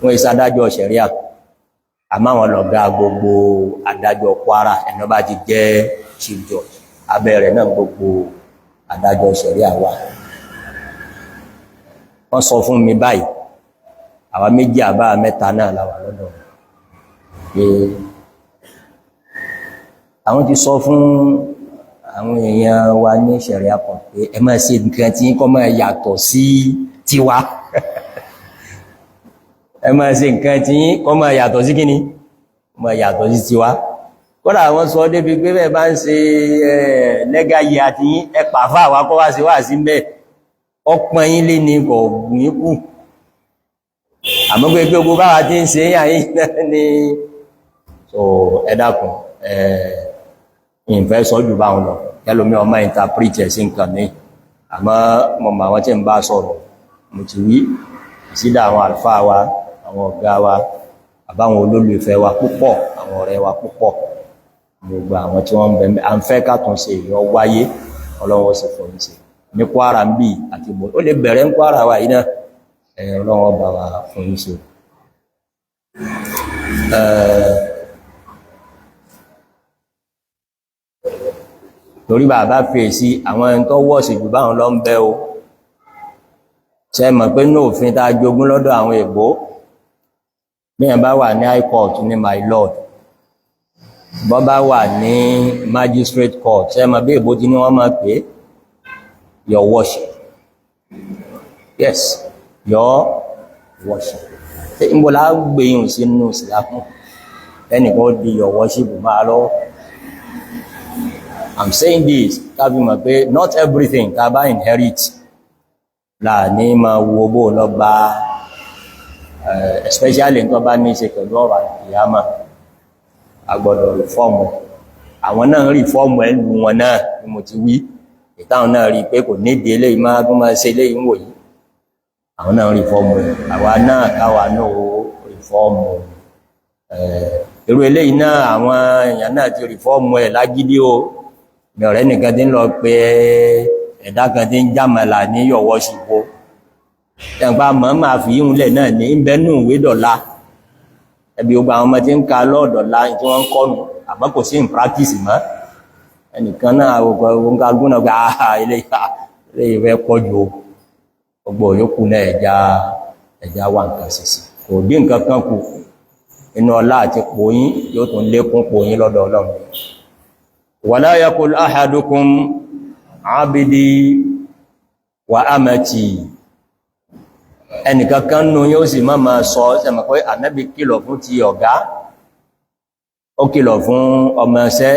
Wọ́n yìí sádájọ́ ṣẹ̀ríà, àmọ́ àwọn lọ̀gá gbogbo adájọ́ Kwara. Ẹni bá ti jẹ́ chief judge, abẹ́ rẹ̀ náà gbogbo adájọ́ ṣẹ̀ríà wà. Wọ́n sọ fún mi báyìí, àwa méjì àbá mẹ́ta náà la wà lọ́dọ̀, pé àwọn ti sọ fún àwọn èèyàn wa ní ṣẹ̀ríà kan pé ẹ máa ṣe nǹkan tí kò máa yàtọ̀ sí tiwa, ẹ máa ṣe nǹkan tí kò máa yàtọ̀ sí kíni, máa yàtọ̀ sí tiwa. Kódà wọ́n sọ débi pé bẹ́ẹ̀ bá ń ṣe lẹ́gà yìí àti yín, ẹ pàfà wá kọ́ wá sí wá sí mbẹ́, ọpọn yín lé ní kò gùn yín kù. Àmọ́ pé gbogbo báwa ti ń ṣe yà yín náà ni. So ẹ dákun, ẹ ìfẹ́ sọ jù báwọn lọ, kẹlòmí ọmọ interpret ẹ̀ sí nǹkan mi. Àmọ́ mo mọ àwọn tí ń bá sọ̀rọ̀, mo ti wí ìsídà àwọn àlùfáà wa, àwọn ọ̀gá wa, àbáwọn olólùfẹ́ wa púpọ̀, àwọn ọ̀rẹ́ wa púpọ̀, gbogbo àwọn tí wọ́n ń bẹ̀mẹ̀ à ń fẹ́ kàtúnṣe ìyọ wáyé. Ọlọ́wọ́ sì fọ́ ní sí ní Kwara ń bí àti bò ó lè bẹ̀rẹ̀ ń Kwara wa yìí náà. Ọlọ́wọ́ bá wa fún yín ṣe. Torí bàbá fèsì àwọn ẹni tó wọ́ọ̀sì jù báwọn lọ ń bẹ o. Ṣe mọ̀ pé ní òfin tá a jogún lọ́dọ̀ àwọn èbó, bíyàn bá wà ní high court ní "My lord", bọ́ bá wà ní magistrate court, ṣe mọ̀ bí èbó ti ní wọ́n máa pè? "Your worship". Yes, "Your worship". Ṣé ń bọ́ la gbìyànjú sínú ìsìlámù ẹnìkan ó di "Your worship" máa lọ́wọ́? I'm saying this káfí mọ̀ pé not everything tá a bá inherit là ní máa wo bó lọ bá, especially tó bá ní í ṣe pẹ̀lú ọ̀rọ̀ àìyámà, a gbọ́dọ̀ reform ẹ̀. Àwọn náà ń reform ẹ̀ lù wọn náà ni mo ti wí ìtàwọn náà rí i pé kò nídìí eléyìí máa tún máa ṣe eléyìí ń wò yìí. Àwọn náà ń reform ẹ̀, àwa náà káwa náà ó reform ẹ̀. Irú eléyìí náà, àwọn èèyàn náà ti reform ẹ̀ lágídí o. Mi ọ̀rẹ́ nìkan tí ń lọ pé ẹ̀dá kan tí ń jàmàlà ní yọ̀wọ́ sípò. Ẹ̀gbà mọ́ máa fi yíhun lẹ̀ náà ní ìbẹ́nú ìwé dọ̀la. Ẹbí ogun àwọn ọmọ tí ń ka lọ́ọ̀dọ̀la tí wọ́n ń kọ́nù, àmọ́ kò sí in practice mọ́. Ẹnìkan náà ogun náà gba ilé ìfẹ́ pọ̀ ju ọgbọ̀ yòókù náà, ẹja wà nǹkan sísì kò dín nǹkan kan kù inú ọlá àti pòyín, yóò tún lékún pòyín lọ́dọ̀ Ọlọ́run. Wala yaqul ahadukum abdi wa amati. Ẹnìkankan nù yóò sì má máa sọ sẹ́mọ̀ pé Ànábì kìlọ̀ fún ti ọ̀gá, ó kìlọ̀ fún ọmọ ẹsẹ́.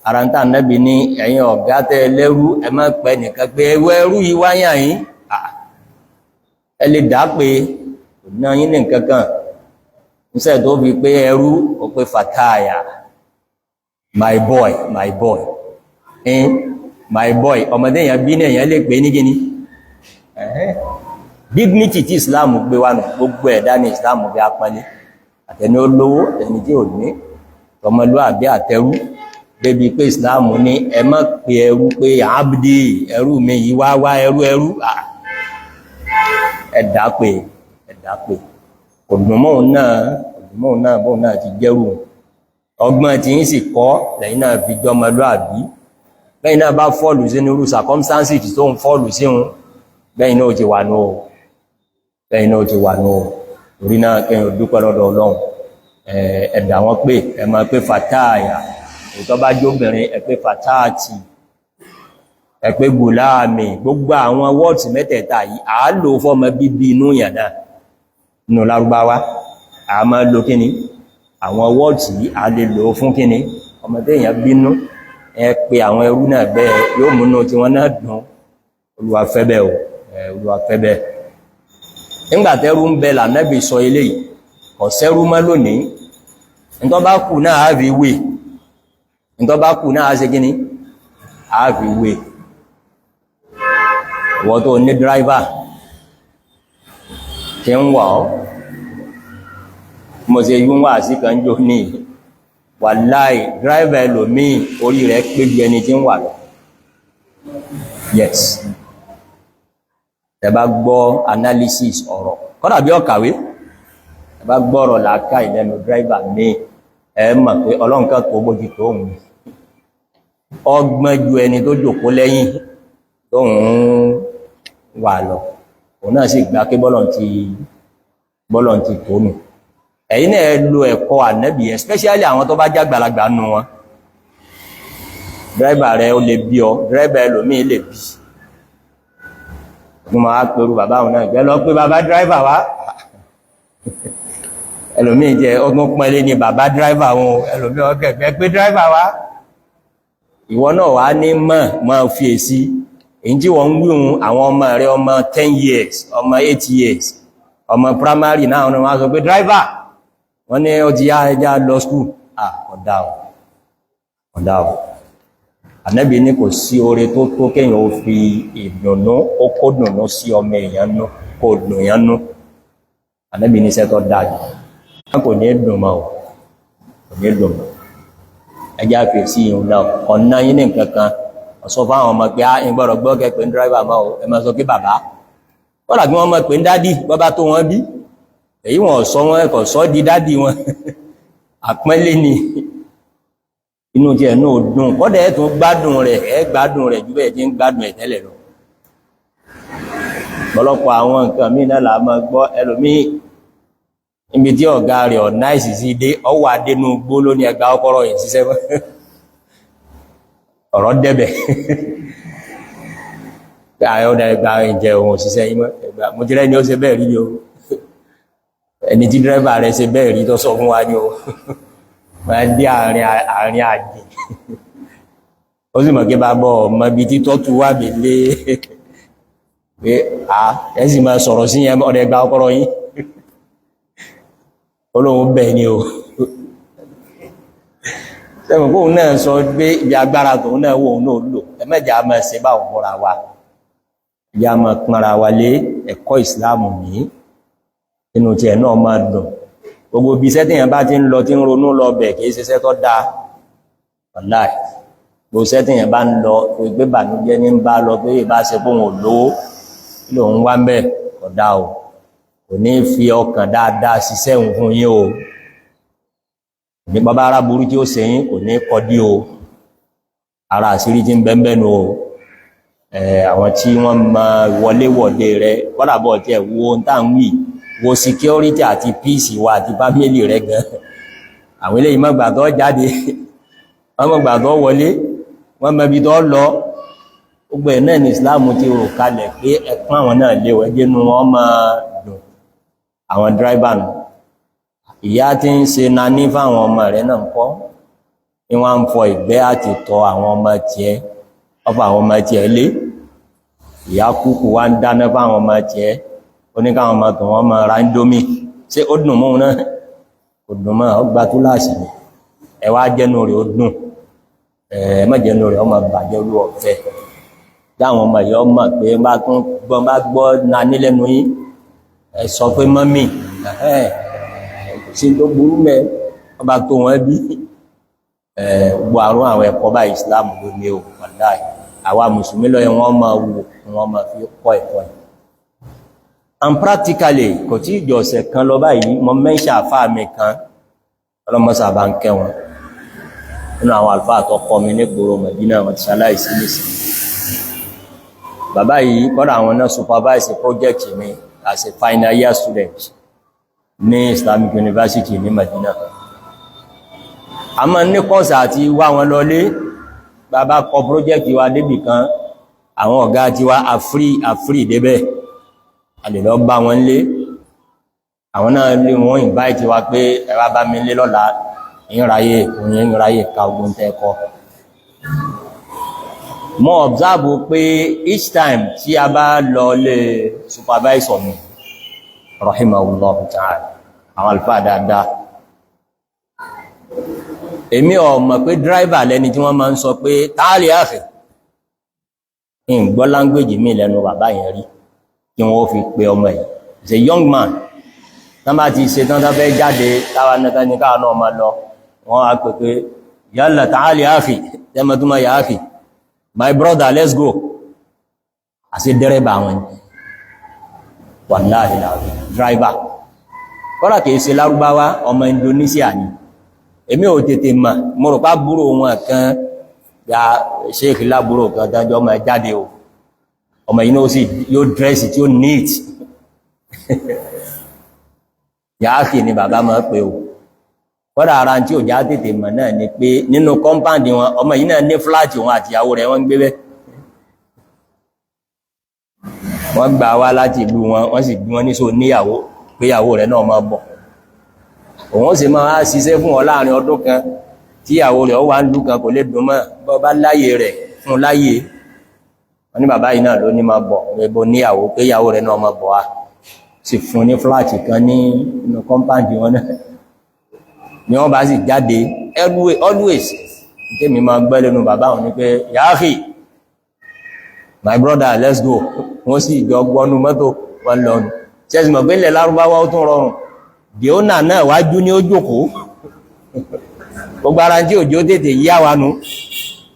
Ara ń tà Ànábì ní ẹ̀yin ọ̀gá tẹ́ lẹ́rú, ẹ má pẹ́ nìkan pé ẹwọ́ ẹrú yìí wáyà yín. Ẹ lè dá pé náà yín ní nǹkankan níṣẹ́ tó fi pé ẹrú, ó pé fataya, my boy, my boy, eh, my boy. Ọmọdé èèyàn bí ní èèyàn lè pè ní gíní. Dignity tí Islam gbé wà nù, gbogbo ẹ̀dá ní Islam bí apọ́nlé, àtẹni olówó, àtẹni tí ò ní, tọmọlúàbí àtẹrú, débi pé Islam ní ẹ má pe ẹrú pé abdi, ẹrú mi yìí, wá wá ẹrú ẹrú. Ẹ̀dá pé, ẹ̀dá pé kò dùn mọ́ òun náà, kò dùn mọ́ òun náà, bóun náà ti jẹ́rù. Ọgbọ́n tí ń sì kọ́ lẹ́yìn náà fi jọmọlúàbí. Bẹ́yìn náà bá fall sínú irú circumstances tó ń fall sí un, bẹ́yìn náà ti wà ní o, bẹ́yìn náà ti wà ní o. Torí náà, kẹ́yìn dúpẹ́ lọ́dọ̀ Ọlọ́run. Ẹ̀dà wọn pé ẹ máa pé fataya, ìtọ́ bá jóbìnrin, ẹ pé fatati, ẹ pé gùláàmì. Gbogbo àwọn words mẹ́tẹ̀ẹ̀ta yìí, à á lò fọ́mọ bíbí inú yàn náà nínú Lárúbáwá. A máa lo kíni àwọn words yìí, a lè lò fún kíni ọmọdé èèyàn bínú. Ẹ pé àwọn ẹrú náà bẹ́ẹ̀, yóò múnú tí wọ́n náà dùn. Olúwa fẹ́ bẹ́ẹ̀ o, Olúwa fẹ́ bẹ́ẹ̀. Nígbàtẹ́rú ń bẹ lànẹ́bì sọ eléyìí, kò sẹ́rú mọ́ lónìí. Ǹtọ́ bá kù náà á fi wé, ǹtọ́ bá kù náà á ṣe kíní, á fi wé. Ìwọ tó ní driver tí ń wà ọ́, mo ṣe yún wà sí kan jò ní, wàláì, driver ẹlòmíì orí rẹ̀ pé ju ẹni tí ń wà lọ. Yes, ẹ bá gbọ́ analysis ọ̀rọ̀, kọ́dà bí ọ̀kàwé, ẹ bá gbọ́ ọ̀rọ̀ làákà ìlẹ́nu driver mi, ẹ mọ̀ pé Ọlọ́run kan tó bójú tó òun, ọgbọ́n ju ẹni tó jòkó lẹ́yìn tó ń wà lọ. Òun náà sì gbá pé bọ́lọ̀ ti tó nù. Ẹ̀yin náà lo ẹ̀kọ́ Ànábì, especially àwọn tó bá jágbàlagbà nù wọn. Driver rẹ̀ ó lè bí ọ, driver ẹlòmíì lè bí wọ́n máa pẹ̀rù bàbá òun náà gbẹ́ lọ pé bàbá driver wá. Ẹlòmíì jẹ́ ọgbọ́n pẹ́lẹ́ ní bàbá driver wọn, ẹlòmíì ọkẹ̀gbẹ́ pé driver wá. Ìwọ náà wá ní mọ̀ mọ́ fi èsì èyí tí wọ́n ń wíhun. Àwọn ọmọ rẹ̀, ọmọ 10 years, ọmọ 8 years, ọmọ primary náà, wọ́n sọ pé driver wọ́n ní ó ti yá, ẹjá lọ school. Ah, ọ̀dá ọ̀, ọ̀dá ọ̀. Ànábì ní kò sí oore tó tó kéèyàn ó fi ìdùnnú, ó kó dùnnú sí ọmọ èèyàn nú, kó dùn èèyàn nú. Ànábì ní iṣẹ́ tó dájú kò ní dùn mọ́, kò ní dùn mọ́. Ẹjá fi sí ìhun náà ọ̀nà yín ní nǹkan kan. Ọ̀sọ́ fáwọn ọmọ pé á ń gbọ́dọ̀ gbọ́ kẹ́ pé ń driver máa, ẹ máa sọ pé bàbá, kọ́dà kí wọ́n mọ̀ pé ń daddy, bọ́bá tó wọ́n bí èyí, wọ́n sọ wọ́n ẹ̀kọ́ sọ di daddy wọn. Àpọ́nlé ni, inú tí ẹ̀ náà dùn, kọ́dà ẹ̀ tún gbádùn rẹ̀, ẹ̀ gbádùn rẹ̀ jù bẹ́ẹ̀ tí ń gbádùn ẹ̀ tẹ́lẹ̀ lọ. Ọ̀pọ̀lọpọ̀ àwọn nǹkan míì náà là máa gbọ́. Ẹlòmíì, níbi tí ọ̀gá rẹ̀ ọ̀nà ìsìsí dé, ọwọ́ adénú gbó ló ní ẹgbà ọkọ̀rọ̀ yìí ṣiṣẹ́ mọ́. Ọ̀rọ̀ dẹ́bẹ̀ pé àyọ́dá ẹgbà ìjẹ ohun òṣìṣẹ́ yìí mọ́ ẹgbà. Mo ti rẹ́ ni ó ṣe bẹ́ẹ̀ rí ni o, ẹni tí dírẹ́bà rẹ̀ ṣe bẹ́ẹ̀ rí tó sọ fún wa ní o. Wọ́n dé àárín àjì, ó sì mọ̀ kí bá bọ́ ọmọ ibi tí tọ́tù wà mí lé pé à ẹ sì máa sọ̀rọ̀ sí yẹn, ọ̀dẹ̀ ẹgbà ọkọ̀rọ̀ yìí, olóhun bẹ̀ ni o. Sẹ́wọ̀n kóhun náà sọ pé ibi agbára tòun náà wò náà lò. Ẹmẹ́jà máa ṣe bá òun fúnra wa, ìyá máa pọnra wa lé. Ẹ̀kọ́ Ìsìláàmù ní inú tí ẹ̀ náà máa dùn. Gbogbo ibi iṣẹ́ tí èèyàn bá ti ń lọ tí ń ronú lọ bẹ̀, kìí ṣiṣẹ́ tó dáa, wàláì. Gbogbo iṣẹ́ tí èèyàn bá ń lọ tó gbé bànújẹ́ ní ń bá lọ pé ìbá ṣe pé òun ò lówó, kí lòun wá ń bẹ̀, kò Kódà o, kò ní fi ọkàn dáadáa ṣiṣẹ́ òun fún yín o. Ní bàbá ara burú tí ó ṣe yín, kò ní kọdí o. Ara àṣírí tí ń bẹ́ẹ̀bẹ́nu o. Àwọn tí wọ́n ma wọléwọ̀de rẹ, kọ́dàbọ̀ tí ẹ̀ wo ń tà ń wí, wo security àti peace wa àti family rẹ gan. Àwọn eléyìí mọ́gbà tó jáde, wọ́n mọ́gbà tó wọlé, wọ́n mẹ́bi tó lọ. Gbogbo ẹ̀ náà ní Islam ti rò kalẹ̀ pé ẹ̀kún àwọn náà léwọ̀, ẹjẹ́nu wọn máa dùn. Àwọn driver nù, ìyá tí ń ṣe naní fáwọn ọmọ rẹ̀ náà ń kọ́ ní wọ́n ń fọ ìgbẹ́ àti tọ̀ àwọn ọmọ tiẹ̀, ọfà àwọn ọmọ tiẹ̀ lé. Ìyá kúkú wá ń dáná fáwọn ọmọ tiẹ̀, ó ní káwọn ọmọ tó wọ́n máa ra Indomie. Ṣé ó dùn mọ́ náà? Kò dùn mọ́. Ó gba túláàsì ni. Ẹ wá jẹ́nu rẹ̀ ó dùn, ẹ má jẹ́nu rẹ̀ ọmọ bàjẹ́. Olú ọ̀fẹ́ dáwọn ọmọ yìí ọmọ pé bá tún gbọ́n bá gbọ́ naní lẹ́nu yín, ẹ sọ pé mummy ẹ̀ sí tó burú mẹ́ ọba tó wọn bí. Gbogbo àrùn àwọn ẹ̀kọ́ bá Islam ló ní o. Wàláì, àwa mùsùlùmí lọ́yẹ wọ́n máa wò, wọ́n máa fi kọ́ ẹ̀kọ́ yìí. And practically, kò tí ìjọ ọ̀sẹ̀ kan lọ báyìí, mo mẹ́ṣà àfáà mi kan, ọlọ́mọsà bá ń kẹ́ wọn, nínú àwọn àlùfáà tó kọ́ mi ní gbòòrò Mẹdínà. Wọn ti ṣaláìsí nísìnyí. Bàbá yìí, kọ́dà àwọn náà supervise project mi as a final year student ní Islamic University ní Medina. A máa ní kọ́sà àti wá wọn lọlé. Bàbá kọ project wa débì kan, àwọn ọ̀gá ti wá àfírí àfírí débẹ̀, a lè lọ bá wọn lé. Àwọn náà lé wọn invite wa pé ẹ wá bá mi lé lọ́la, ìráyè òyìn ìráyè ka ogun tẹ́kọ́. Mo observe pé each time tí a bá lọ lé supervisor mi, rahimahullahu ta'ala, àwọn àlùfáà dáadáa, èmi ò mọ̀ pé driver lẹni tí wọ́n máa ń sọ pé ta'ali akhi. Ń gbọ́ language mi lẹ́nu bàbá yẹn rí kí wọ́n fi pe ọmọ yìí. It's a young man. Tán bá ti ṣe tán, tán fẹ́ jáde, táwa náà ní káà náà máa lọ, wọ́n á pè pé yalla ta'ali akhi. Tẹ́mọ̀túnmọ̀ ya akhi? My brother, let's go. Àti dẹ́rẹ́bà wọn, wallahi láàrín driver. Kọ́lá kìí ṣe lárúbáwá, ọmọ Indonesia ni. Èmi ò tètè mọ̀, mo rò pá búrò wọn kan ya ṣéèkì lábúrò kan dájọ́ ọmọ jáde o. Ọmọ yìí náà sì yóò dress tí ó neat. Yáàkì ni bàbá máa pè o. Kọ́dà ara tí ò já tètè mọ̀ náà ni pé nínú compound wọn, ọmọ yìí náà ní flat, wọn àti ìyàwó rẹ̀ wọ́n ń gbé bẹ́. Wọ́n gbà wá láti ìlú wọn, wọ́n sì bí wọ́n ní so níyàwó, pé ìyàwó rẹ̀ náà máa bọ̀. Òun sì máa ṣiṣẹ́ fún ọ láàrin ọdún kan tí ìyàwó rẹ̀ ó wà ń lú kan, kò lè dùn mọ́. Bọ́ bá láyé rẹ̀ fún láyé. Wọ́n ní bàbá yìí náà ló ní máa bọ̀, ẹbọ níyàwó, pé ìyàwó rẹ̀ náà máa bọ̀ wá, sì fún ní flat kan ní inú compound wọn náà. Ni wọ́n bá sì jáde, always tèmi máa gbẹ́ lẹ́nu bàbá wọn ni pé yáàfì, my brother, let's go. Wọ́n sì jọ gbọ́nú mọ́tò wọn lọ́nu. Ṣẹ́sì mọ̀ pé ilẹ̀ lárúbáwá ó tún rọrùn? Dìónà náà wájú ní ó jókòó. Gbogbo ara tí òjò tètè yí àwa nu.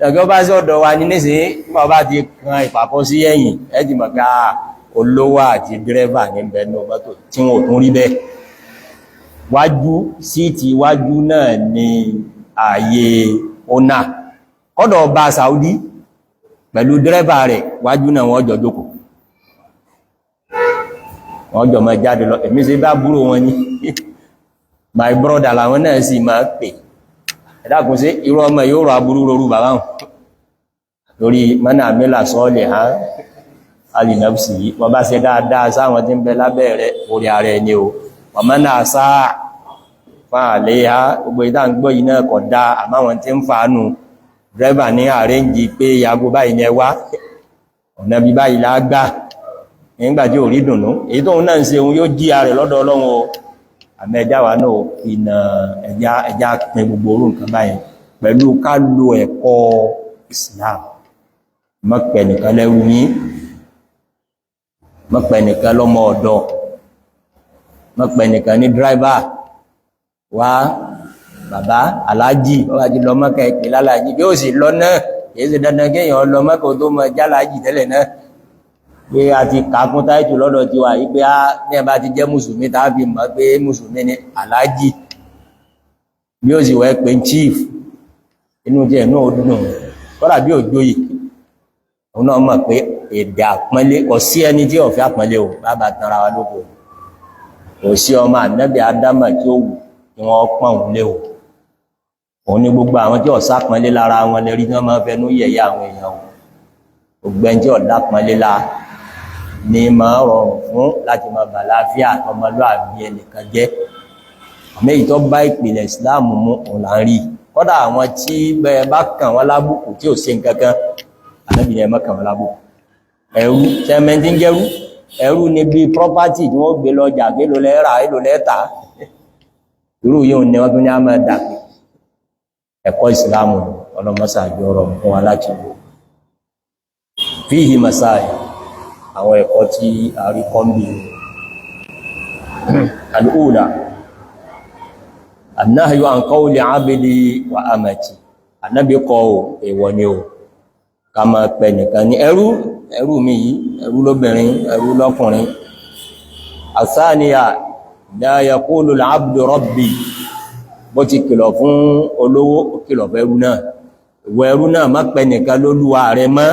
Ẹ̀gọ́ bá sí ọ̀dọ̀ wa ní nísìnyí, nígbà bá ti kan ìpàkọ́ sí ẹ̀yìn, ẹ ti mọ̀ pé olówó àti dírẹ́fà ní bẹnu mọ́tò, tí wọn ò tún rí bẹ́ẹ̀. Wájú seat wájú náà ni ààyè ọ̀nà. Kọ́dọ̀ ọba Saudi pẹ̀lú dírẹ́fà rẹ̀, wájú náà wọ́n jọ jókòó, wọ́n jọ máa jáde lọ. Èmi ṣe bá búrò wọn ní my brother làwọn náà sì máa pè. Ẹ̀dàkùn, sí irú ọmọ yóò rọ aburú rorú bàbá wọn lórí mọ́nà àmìlà sọ́ọ̀lẹ̀ hàn alìnàfsì yìí? Wọ́n bá ṣe dáadáa sáwọn tí ń bẹ lábẹ́ rẹ̀, orí ara ẹni o. Wọ́n mọ́nà sáà fún àléhá. Gbogbo ìdá ń gbọ́ yìí náà kọ̀ dá, àmáwọn tí ń fàánù dírẹ́bà ní arrange pé yago báyìí ní ẹwà ọ̀nà bí báyìí lágbà nígbàtí ò rí dùnnú. Èyí tóun náà ń ṣe òun yóò jíya rẹ̀ lọ́dọ̀ Ọlọ́run o. Àmọ́ ẹjá wa náà ìnà ẹjá ẹjá pin gbogbo orú nǹkan báyìí pẹ̀lú ká lo ẹ̀kọ́ Islam. Mọ́pẹ̀ nìkan lẹ́rú yín, mọ́pẹ̀ nìkan lọ́mọ ọ̀dọ̀, mọ́pẹ̀ nìkan ní driver wá. Bàbá aláàjì, wọ́n bá ti lọ Mọ́kà, ìpè lálàájì. Bí ó sì lọ náà, kìí ṣe dandan kéèyàn lọ Mọ́kà tó mọ jálàájì tẹ́lẹ̀ náà. Pé a ti kàkún táìtù lọ́dọ̀ ti wà yí pé á ní ẹ̀bá ti jẹ́ mùsùlùmí tàbí mọ̀ pé mùsùlùmí ni aláàjì, bí ó sì wẹ́ pé chief, inú jẹ́ inú ọdún kọ́lá bí òjòyè, òun náà mọ̀ pé èdè àpọ́nlé. Kò sí ẹni tí ó fẹ́ àpọ́nlé o, bàbá tanra wa lóko. Kò sí ọmọ ànábì Ádámà tí ó wù kí wọ́n pọ́n òun lé o. Òun ní gbogbo àwọn tí ó sápọ́nlé lára wọn lè rí tí wọ́n máa fẹnu yẹ̀yẹ́ àwọn èèyàn o. Gbogbo ẹni tí ó lápọ́nlé lá ní máa rọrùn fún láti máa bà láàfíà ọmọlúàbí ẹnìkan jẹ́. Àmì èyí tó bá ìpìlẹ̀ ìsìláàmù mú, òun là ń rí. Kọ́dà àwọn tí bẹ́ẹ̀ bá kàn wọ́n lábùkù tí ò ṣe nǹkankan, Ànábì ní ẹ má kàn wọ́n lábùkù. Ẹrú sẹ́mẹ́ntì ń jẹ́rú, ẹrú ni bí property tí wọ́n gbé lọ́jà, gbé ló lẹ́ra, èlò lẹ́ta, irú yóò ní wọ́n tún ní a máa dàpé. Ẹ̀kọ́ ìsìláàmù, ọlọ́mọsà jọ rọrùn fún wa láti lò. Fihi masail, àwọn ẹ̀kọ́ tí a rí kọ́mbì. Al-ula, annahyu an qawli abdi wa amati. Ànábì kọ̀ ò, èèwọ̀ ni o ká máa pẹ nìkan ní ẹrú, ẹrú mi yìí, ẹrú lóbìnrin, ẹrú lọ́kùnrin. Athaniya, la yaqulu al-abdu rabbi. Bó ti kìlọ̀ fún olówó, ó kìlọ̀ fẹ́rú náà. Ìwọ ẹrú náà, má pẹ nìkan lólúwa rẹ mọ́.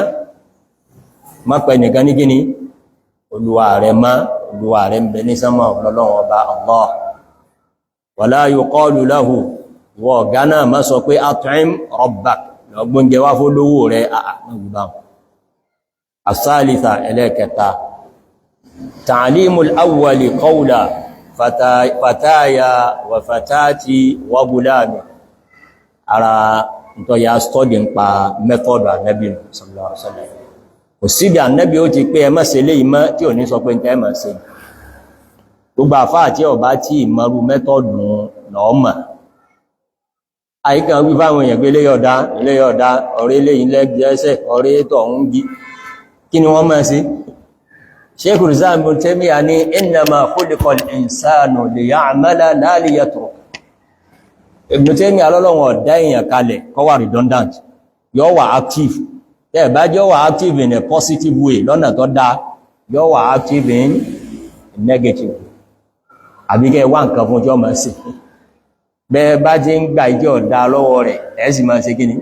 Má pẹ nìkan ní kíni olúwa rẹ mọ́. Olúwa rẹ ń bẹ ní sánmà, Ọlọ́run ọba Allah. Wala yuqalu lahu, ìwọ ọ̀gá náà má sọ pé at'im rabbak, lọ́gbọ́njẹ wá fún lówó rẹ̀. Àà. Asálìta, ẹlẹ́kẹta, ta'limul awwali qawla fataya wa fatati wa gulami. Ara ntọ́ ya study ń pa method Ànábì sallallahu alaihi wasallam, kò síbi Ànábì ó ti pé ẹ má ṣe léyìí mọ́ tí ò ní sọ pé ń tẹ́ má ṣe. Gbogbo àfáà tí ọba tí ìmọ̀rú method lọ́ọ̀mà, àyíká wí fáwọn èèyàn pé léyọ̀dá léyọ̀dá, ọ̀rẹ́ léyìn lẹ́gbẹ̀ẹ́sẹ̀, ọ̀rẹ́ tọ̀hún gí, kí ni wọ́n máa ṣe? Sheikhul Islam Ibn Taymiyyah ní innama khuliqal insanu liya'mala la liyatruk. Ibn Taymiyyah lọ́lọ́wọ̀n ọ̀dá èèyàn kalẹ̀ kó wà redundant, yóò wà active. Tẹ́ bá jẹ́ wà active in a positive way, lọ́nà tó dáa, yóò wà active in a negative way. Àbíkẹ́ wá nǹkan fún tí ó máa ṣe. Bẹ́ẹ̀ bá ti ń gbà ìjọ ọ̀dá lọ́wọ́ rẹ̀, ẹ̀ sì máa ṣe kíní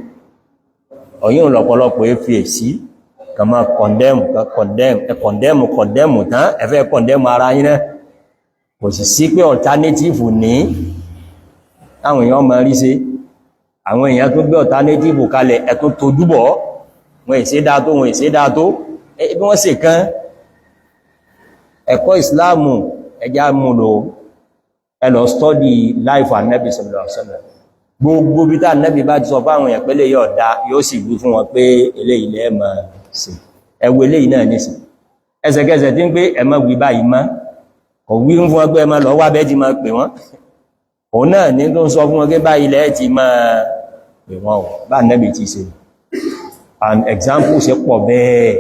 ọ̀yìn. Lọ́pọ̀lọpọ̀ fi èsí kà máa condemn, condemn, condemn, condemn tán, ẹ fẹ́ condemn ara yín náà. Kò sì sí pé alternative ní táwọn èèyàn máa rí ṣe. Àwọn èèyàn tó gbé alternative kalẹ̀, ẹ̀ tó tojúbọ̀ wọn, èsé dáa tó wọn, èsé dáa tó bí wọ́n sì kán. Ẹ̀kọ́ ìsìláàmù, ẹjá múlò. Ẹ lọ study life Ànábì sallallahu alaihi wasallam. Gbogbo bí tá Ànábì bá ti sọ fáwọn èèyàn pé eléyìí ọ̀dá, yóò sì wí fún wọn pé eléyìí lẹ́ máa ṣe. Ẹ wo eléyìí náà nísìn, ẹsẹ̀kẹsẹ̀ tí ń pé ẹ má wí báyìí mọ́, kò wí fún wọn pé ẹ má lọ wá bẹ́ẹ̀ ti máa pè wọ́n. Òun náà ní tó ń sọ fún wọn pé báyìí lẹ́ ti máa pè wọ́n ò bá Ànábì ti ṣe. And example ṣe pọ̀ bẹ́ẹ̀.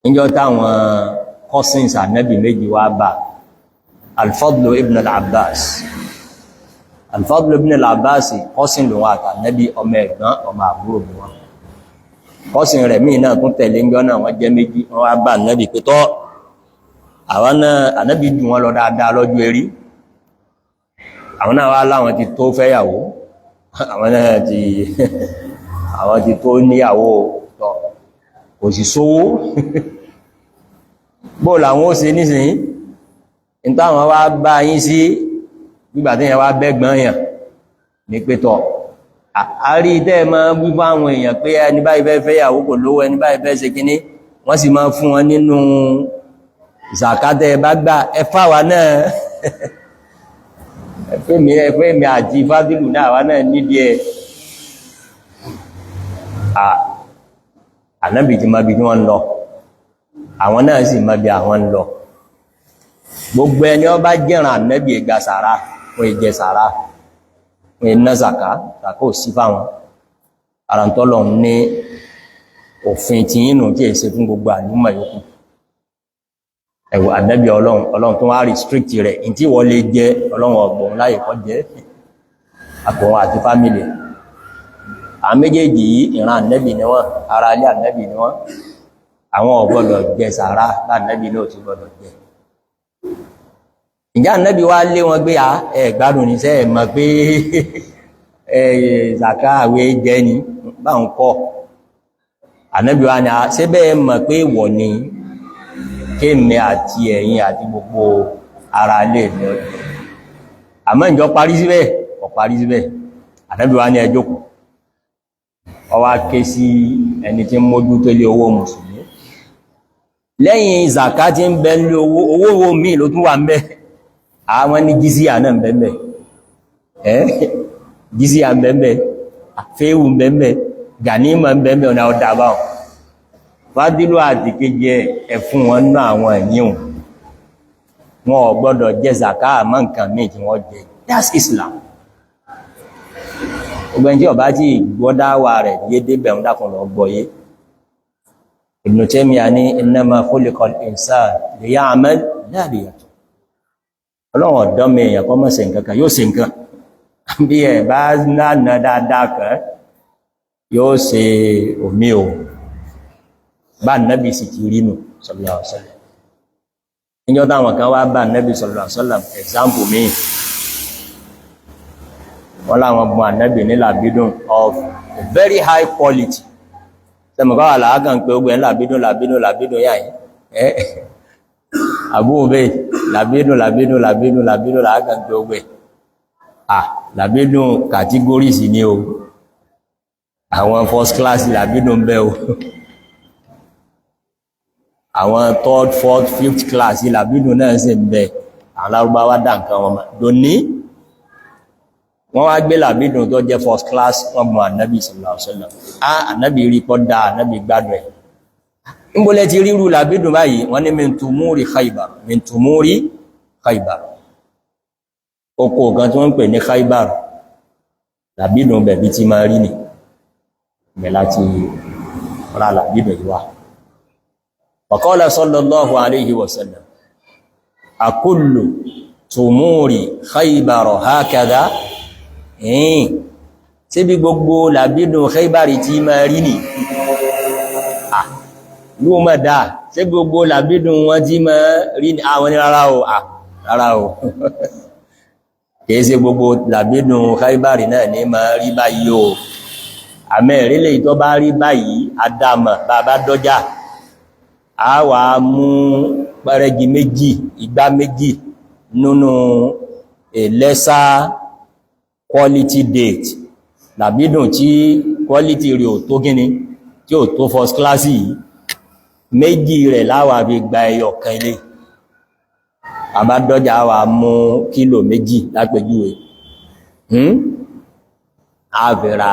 Níjọ́ táwọn cousins Ànábì méjì wá bá Al-Fadl ibn al-Abbas, Al-Fadl ibn al-Abbas, cousin lòun àtà Ànábì, ọmọ ẹ̀gbọ́n ọmọ àbúrò ni wọ́n. Cousin rẹ̀ míì náà tún tẹ̀lé ńjọ́ náà, wọ́n jẹ́ méjì. Wọ́n wá bá Ànábì pé tọ́ àwọn náà, Ànábì jù wọ́n lọ dáadáa lọ́jọ́ erí. Àwọn náà wá láwọn ti tó fẹ́yàwó, àwọn náà ti àwọn ti tó níyàwó tọ́, kò sì sówó, bó làwọn ó ṣe nísìnyí? Ní táwọn wá bá yín sí, nígbà tí yẹn wá bẹ́gbọ́n yàn ní pé tọ́ àárí tẹ́ ma wí fún àwọn èèyàn pé ẹni báyìí fẹ́ fẹ́yàwó, kò lówó, ẹni báyìí fẹ́ ṣe kíní, wọ́n sì máa fún wọn nínú ìsàkátẹ́ bá gbà, ẹ fáwa náà, ẹfẹ́ mi, ẹfẹ́ mi àti fádìlù náà, wá náà nídìí ẹ̀. Ànábì ti máa bí wọ́n lọ, àwọn náà sì máa bí àwọn ń lọ. Gbogbo ẹni ó bá jẹ́ràn Ànábì ìgbà sàrá, wọ́n ìjẹ sàrá, wọ́n iná zàká, zàká ò sí fáwọn. Ara ń tọ́lọ̀ ní òfin tí yínú tí èsẹ fún gbogbo àlúmọ̀ yòókù. Ẹ̀wọ̀ Ànábì Ọlọ́run, Ọlọ́run tó wá restrict rẹ̀ in tí wọ́n lè jẹ, Ọlọ́run ọgbọ̀n láyè kọ́ jẹ́ àtòun àti family. Àwọn méjèèjì yìí, ìran Ànábì ni wọ́n, ará ilé Ànábì ni wọ́n. Àwọn ò gbọ́dọ̀ jẹ sàárà bá nẹ́bí náà ti gbọ́dọ̀ jẹ. Ìjà nẹ́bí wá lé wọn gbé ẹ gbádùn ní sẹ́ ẹ̀ mọ̀ pé zaka àwẹ̀ jẹ ni bá ń kọ́. Ànẹ́bí wá ní a ṣé bẹ́ẹ̀ mọ̀ pé wọ̀ ni kéèmì àti ẹ̀yin àti gbogbo ara lè ní ọjọ́. Àmọ́ ìjọ parí síbẹ̀, ọ̀ parí síbẹ̀. Ànẹ́bí wá ní ẹ jókòó. Ó wá ké sí ẹni tí ń mójú tó lé owó mùsùlùmí. Lẹ́yìn zaka tí ń bẹ ní owó, owó wo míì ló tún wà ń bẹ? Àwọn ní jísíà náà ń bẹ ń bẹ. Ẹ́ jísíà ń bẹ ń bẹ, fẹ́wù ń bẹ ń bẹ, gànímà ń bẹ ń bẹ. Ọ̀nà ọ̀dà báwọn. Fádílò àti kejì ẹ̀ fún wọn ná àwọn ẹ̀yìn wọn ò gbọ́dọ̀ jẹ zaka, àmọ́ nǹkan míì tí wọ́n jẹ. That's Islam. Ọgbẹ́ni tí ọba tí gbọ́dáwà rẹ̀ yé débẹ̀ ń dákùn lọ gbọ́yé. Ibn Taymiyyah ní innama khuliqal insan liya'mal la liyatruk. Ọlọ́run ọ̀dọ́ mi èèyàn kọ́ mọ́ ṣe nǹkan kan, yóò ṣe nǹkan. Bí ẹ̀ bá náà dáadáa kan, yóò ṣe omi o. Bá Nábì sì ti rí nù, sallallahu alaihi wasallam. Níjọ́ táwọn kan wá bá Nábì sallallahu alaihi wasallam, example mi. Wọ́n láwọn bùn Ànábì ní làbídùn of a very high quality. Sẹ́mọ̀kọ́ wà láàkàn pé ogun ẹ̀ làbídùn, làbídùn, làbídùn yà yìí. Ẹ́ àbúrò bẹ́ẹ̀, làbídùn, làbídùn, làbídùn, làbídùn láàkàn pé ogun ẹ̀. À làbídùn categories ni o. Àwọn first class làbídùn bẹ́ o. Àwọn third, fourth, fifth class làbídùn náà sì ń bẹ. Àwọn Lárúbáwá dá nǹkan wọn mọ̀. Dòní wọ́n wá gbé làbídùn tó jẹ́ first class, wọ́n mú Ànábì sallallahu alaihi wasallam. Á Ànábì rí pọ́ dá, Ànábì gbádùn ẹ̀. Níbolẹ̀ ti ríru làbídùn báyìí? Wọ́n ní min tumuri Khaybar, min tumuri Khaybar. Oko kan tí wọ́n ń pè ní Khaybar, làbídùn bẹ̀bí tí máa rí ni. Ibẹ̀ láti ra làbídùn yìí wá. Wa qala sallallahu alaihi wasallam, akullu tumuri Khaybar hakadha? Ẹ̀yìn tí bí gbogbo làbídùn Khaybari tí máa rí ní ló mọ̀ dáa, tí gbogbo làbídùn wọn tí máa rí ní? Àwọn ní rárá o, à rárá o, kìí ṣe gbogbo làbídùn Khaybari náà ní máa rí báyìí o. Àmẹ́ ìrílẹ̀ tó bá rí báyìí adámà, bàbá dọ́jà a wà mú pẹ́rẹ́gì méjì, igbá méjì nínú lesser quality date, làbídùn tí quality rẹ̀ ò tó gíní, tí ò tó first class yìí, méjì rẹ̀ láwà fi gba ẹyọ kan ilé. Àbádọ́jà wà mú kílò 2 lápẹjúwe, a fi ra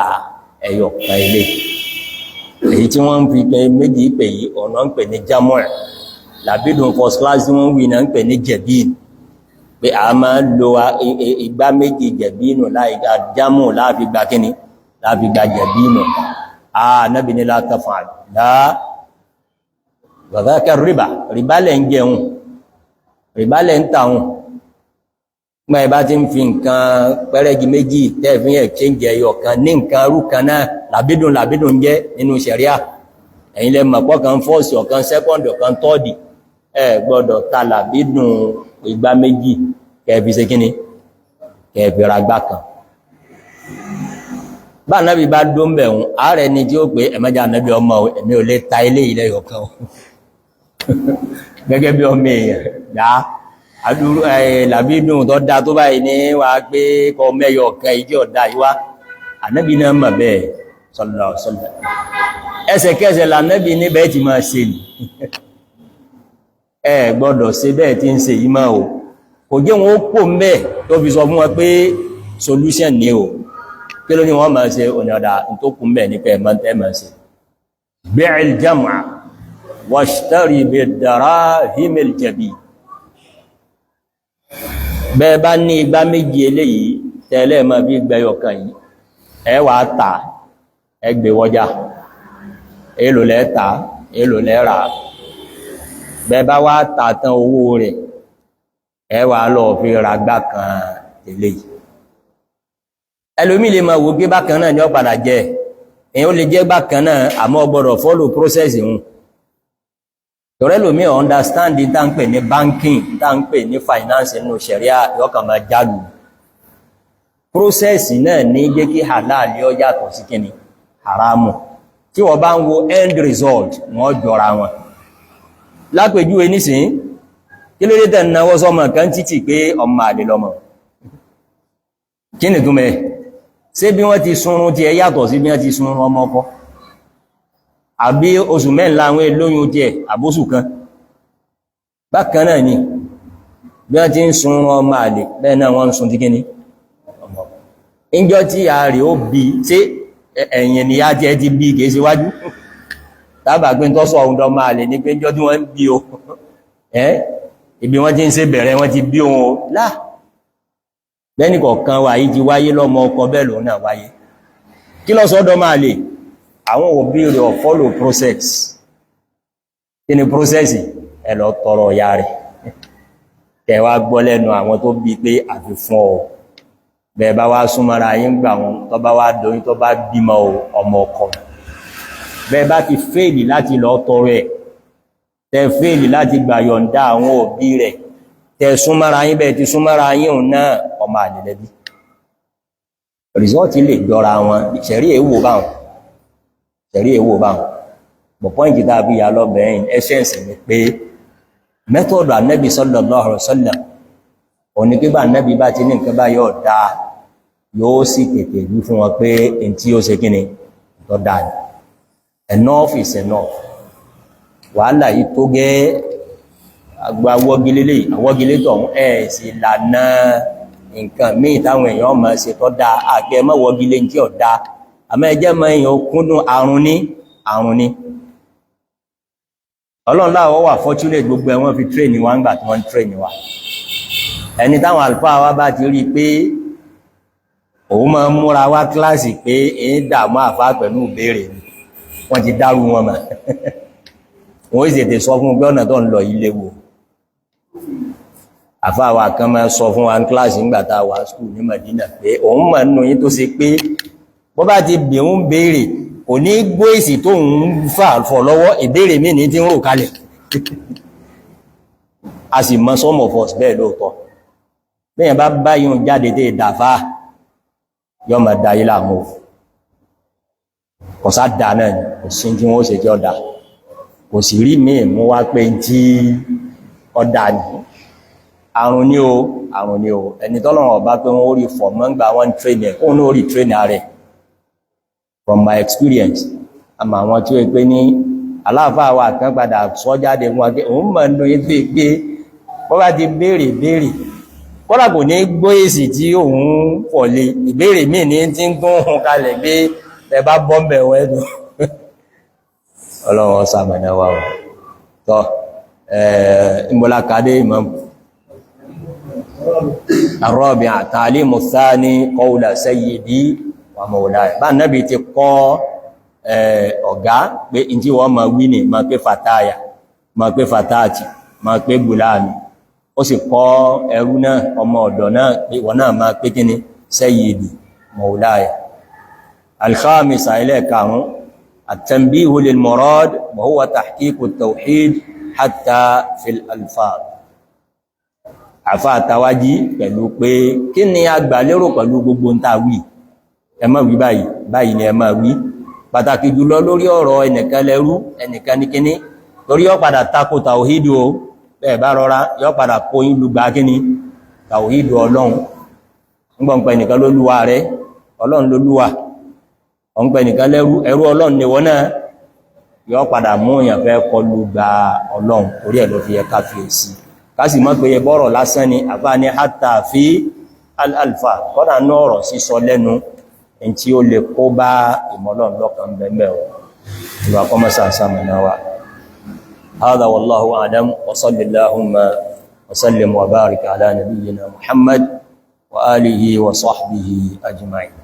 ẹyọ kan ilé. Èyí tí wọ́n ń fi pé méjì pè yí, ọ̀nà ń pè ní jamu'. Làbídùn first class tí wọ́n wí náà ń pè ní jẹ̀bíìn, pé a máa ń lo igbá méjì jẹ̀bínù láì jámù láàfi gba kíní, láàfi gba jẹ̀bínù. Ànábì ní la taf'al la wa dhaka riba. Rìbá lẹ̀ ń jẹun, rìbá lẹ̀ ń tàun. Gbá ìbá ti ń fi nǹkan pẹ́rẹ́gì méjì tẹ́ẹ̀fín exchange ẹyọ kan ní nǹkan rú kan náà, làbídùn làbídùn jẹ́ nínú ṣẹ̀ríà. Ẹ̀yin lẹ mọ̀ pọ́ kan first, ọ̀kan second, ọ̀kan third. Ẹ gbọ́dọ̀ ta làbídùn igbá méjì kẹfì ṣe kíní, kẹfì ra gbá kan. Bá Ànábì bá dó ń bẹ̀rún, ààrẹ ni tí ó pé ẹ̀mẹ́jà Ànábì ọmọ ẹ̀mí ò lè ta ilé ilẹ̀ yọ̀kan gẹ́gẹ́ bí ọmọ èèyàn yá àdúrú làbídùn tó dá tó báyìí ní wà pé kọ mẹ́yọ kan ìdí ọ̀dá ìwá. Ànábì náà mọ̀ bẹ́ẹ̀, sallallahu alaihi wasallam. Ẹsẹ̀kẹsẹ̀ lànábì níbẹ̀ ti máa ṣe nì. Ẹ gbọ́dọ̀ ṣe bẹ́ẹ̀ tí ń ṣe yìí máa o. Kò jẹ́ wọn ó pò ń bẹ́ẹ̀ tó fi sọ fún wọn pé solution ní o. Kí ló ní wọ́n máa ṣe? Òní ọ̀dà tó kún bẹ́ẹ̀ ní pé ẹ̀mọ́ tẹ́ máa ṣe. Bi'il jam'a washtari bid-darahimil jabid. Bẹ́ẹ̀ bá ní igbá méjì eléyìí tẹ́lẹ̀ máa fi gbẹyọ kan yìí, ẹ wà tà, ẹ gbé wọjà. Èlò lẹ́ tà, èlò lẹ́ rà? Bẹ́ẹ̀ bá wá tà tán, owó rẹ̀ ẹ wà lọ fi ra gbá kan eléyìí. Ẹlòmí lè máa wò pé bákan náà ni ó padà jẹ. Èyàn ó lè jẹ́ bákan náà, àmọ́ ó gbọ́dọ̀ follow process hun. Torí ẹlòmíì understand tá ń pè ní banking, tá ń pè ní finance nínú ṣẹ̀ríà, yọkàn máa jálù. Process náà ní jẹ́ kí halal yọ yàtọ̀ sí kíni, haramu. Tí wọ́n bá ń wo end result, wọ́n jọra wọn. Lápèjúwe nísìn, kí ló dé tẹ̀ náwọ́ sọmọ kan títì pé ọmọ àlè lọ́mọ? Kí ni túnmẹ̀? Ṣé bí wọ́n ti sunrun tí ẹ yàtọ̀ sí bí wọ́n ti sunrun ọmọ ọkọ? Àbí oṣù mẹ́ńlá àwọn olóyún tí ẹ àbóṣù kan? Bákan náà ni bí wọ́n ti ń sunrun ọmọ àlè, bẹ́ẹ̀ náà wọ́n ń sun tí kíní ọmọ ọkọ. Ìjọ tí a rí ó bí, ṣé ẹ̀yìn ni á jẹ́ ti bí, kìí ṣe wájú? Tábà pé tó sọ ohun dọ́mọ àlè ní pé ìjọ tí wọ́n ń bí o, ẹ́ ibi wọ́n ti ń ṣe bẹ̀rẹ̀, wọ́n ti bí ohun o láà. Lẹ́nì kọ̀ọ̀kan wà yìí ti wáyé lọ́mọ ọkọ, bẹ́ẹ̀ lòun náà wáyé. Kí ló sọ dọ́mọ àlè? Àwọn òbí rẹ̀ ò follow process. Kí ni process? Ẹ lọ tọrọ ìyá rẹ̀, kẹwàá gbọ́ lẹ́nu àwọn tó bí pé àfi fún ọ. Bẹ́ẹ̀ bá wá súnmọ́ra yín gbà wọn, tó bá wá dóyún, tó bá bímọ, ọmọ ọkọ. Bẹ́ẹ̀ bá ti fail láti lọ tọrọ ẹ̀, tẹ fail láti gbà yọ̀ǹda àwọn òbí rẹ̀, tẹ súnmọ́ra yín, bẹ́ẹ̀ ti súnmọ́ra yín, òun náà ọmọ àlèlẹ́bí. Result lè jọra wọn, ìṣẹ̀rí èwò báwọn, ṣẹ̀rí èwò báwọn. But point tá a fi yà lọ bẹ̀rẹ̀ in essence ni pé method Ànábì sallallahu alaihi wasallam òní pé bá Ànábì bá ti ní nǹkan bá yóò dáa, yóò sì tètè wí fún wọn pé n tí ó ṣe kíni tó dáa ni. Enough is enough. Wàhálà yìí tó gẹ́, àgbà wọ́gilélé àwọ́gilé tọ̀hún, ẹ̀ sì lànà nǹkan míì táwọn èèyàn máa ṣe tó dáa. Àgbẹ̀ mọ́ wọ́gilé ní tí ò dáa, àmọ́ ẹjẹ́ mọ́ èèyàn kúndùn àrùn ní àrùn ní. Ọlọ́run láwọ́ wà fortunate, gbogbo ẹ̀ wọ́n fi train wa ńgbà tí wọ́n ń train wa. Ẹni táwọn àlùfáà wa bá ti rí i pé òun máa ń múra wá kíláàsì pé èyí dààmú àfá pẹ̀lú ìbéèrè ni, wọ́n ti dárú wọn mà, wọ́n sì tètè sọ fún un pé ọ̀nà tó ń lọ yìí léwu. Àfáà wa kan máa sọ fún wa ní kíláàsì nígbà tá a wà school ní Madina pé òun mọ̀ nínú yín tó ṣe pé bó bá ti bì ń béèrè, kò ní gbọ́ èsì tó ń fà fọ̀ lọ́wọ́, ìbéèrè mí ní tí ń rò kalẹ̀. A sì mọ some of us bẹ́ẹ̀ lóòótọ́. Bẹ́yẹn bá báyìí jáde tẹ́ ìdàfà, yọ máa da yí láàmú. Kò sá da náà ni, kò sí tí wọ́n ṣe jẹ́ ọ̀dà, kò sì rí míì mú wá pé tí ọ̀dà ni. Àrùn ní o, àrùn ní o. Ẹni tọ́lọ́run ọba pé wọ́n ó rí fọ̀ mọ́ ńgbà wọ́n ń train ẹ̀, kóun náà ó rí train rẹ̀. From my experience, àmọ́ àwọn tí ó pé ní aláàfáà wa kan padà sọ jáde fún wa pé òun mọ̀ nínú yín tó pé bọ́ bá ti béèrè béèrè, kọ́dà kò ní gbọ́ èsì tí òun fọ̀lé, ìbéèrè míì ní tí ń tún hun kalẹ̀ pé ẹ bá bọ́m̀bẹ̀ wọ́n ẹ̀dùn. Ọlọ́run ọ̀sàmọ̀nà wa o. Tọ́ ìmọ̀lá kàdé imam. الرابع تعليم الثاني قول سيدي ومولاي. Bá Nábì ti kọ́ ọ̀gá pé in tí wọ́n ma wí ní ma pé فتاي, ma pé فتاتي, ma pé غلامي. Ó sì kọ́ ẹrú náà, ọmọ ọ̀dọ̀ náà, pé wọ́n náà ma pé kíni, سيدي مولاي. الخامسة, ẹlẹ́ẹ̀karùn, التنبيه للمراد وهو تحقيق التوحيد حتى في الألفاظ. Àfá àtàwájí pẹ̀lú pé kí ni a gbà lérò pẹ̀lú gbogbo ń tàà wí? Ẹ má wí báyìí, báyìí ni ẹ má wí. Pàtàkì jùlọ lórí ọ̀rọ̀ ẹnìkan lẹ́rú, ẹnìkan ní kíní, torí yọ́ padà tako tàwíìdù o. Bẹ́ẹ̀ bá rọra, yọ́ padà kó yín lùgbà kíní tàwíìdù Ọlọ́run. Ńgbọ̀npẹ̀ ẹnìkan lólúwa rẹ̀, Ọlọ́run lólúwa. Ọ̀npẹ̀ nìkan lẹ́rú, ẹrú Ọlọ́run ni wọ́n náà. Yọ́ padà mú èèyàn fẹ́ kọlu gba Ọlọ́run. Orí ẹ̀ ló fi yẹ ká fi èsì, ká sì mọ̀ pé bọ́rọ̀ lásán ni. Àfá ní حتى في الألفاظ, kọ́nà ní ọ̀rọ̀ sísọ lẹ́nu, ẹn tí ó lè kó bá ìmọ̀lọ́run lọ́kàn bẹ̀mẹ̀ ọ̀ ìwà kọmọ́sà sàmànà wa. هذا والله أعلم، وصل اللهم وسلم وبارك على نبينا محمد وآله وصحبه أجمعين.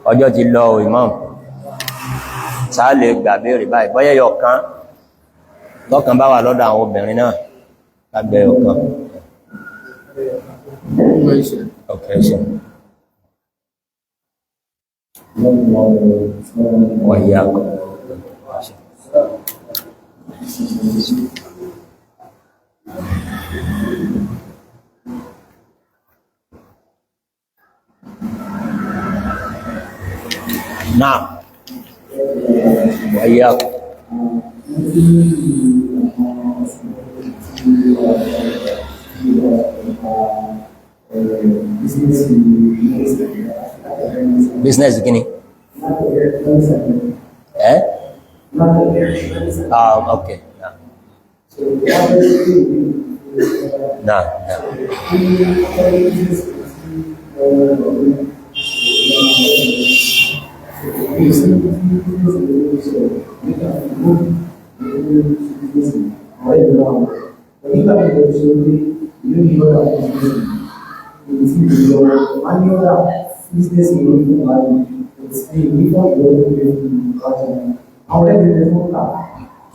Ọjọ́ ti lọ o, imam. Sáà lè gbà béèrè báyìí, bọ́yẹ̀ yọ kan lọ́kàn bá wà lọ́dọ̀ àwọn obìnrin náà, lágbẹ̀ ọ̀kan. Okay, so. وإياكم. Naam. Wa iyyakum. Business gini? Eh? Ah, okay. Nah. Nah, nah.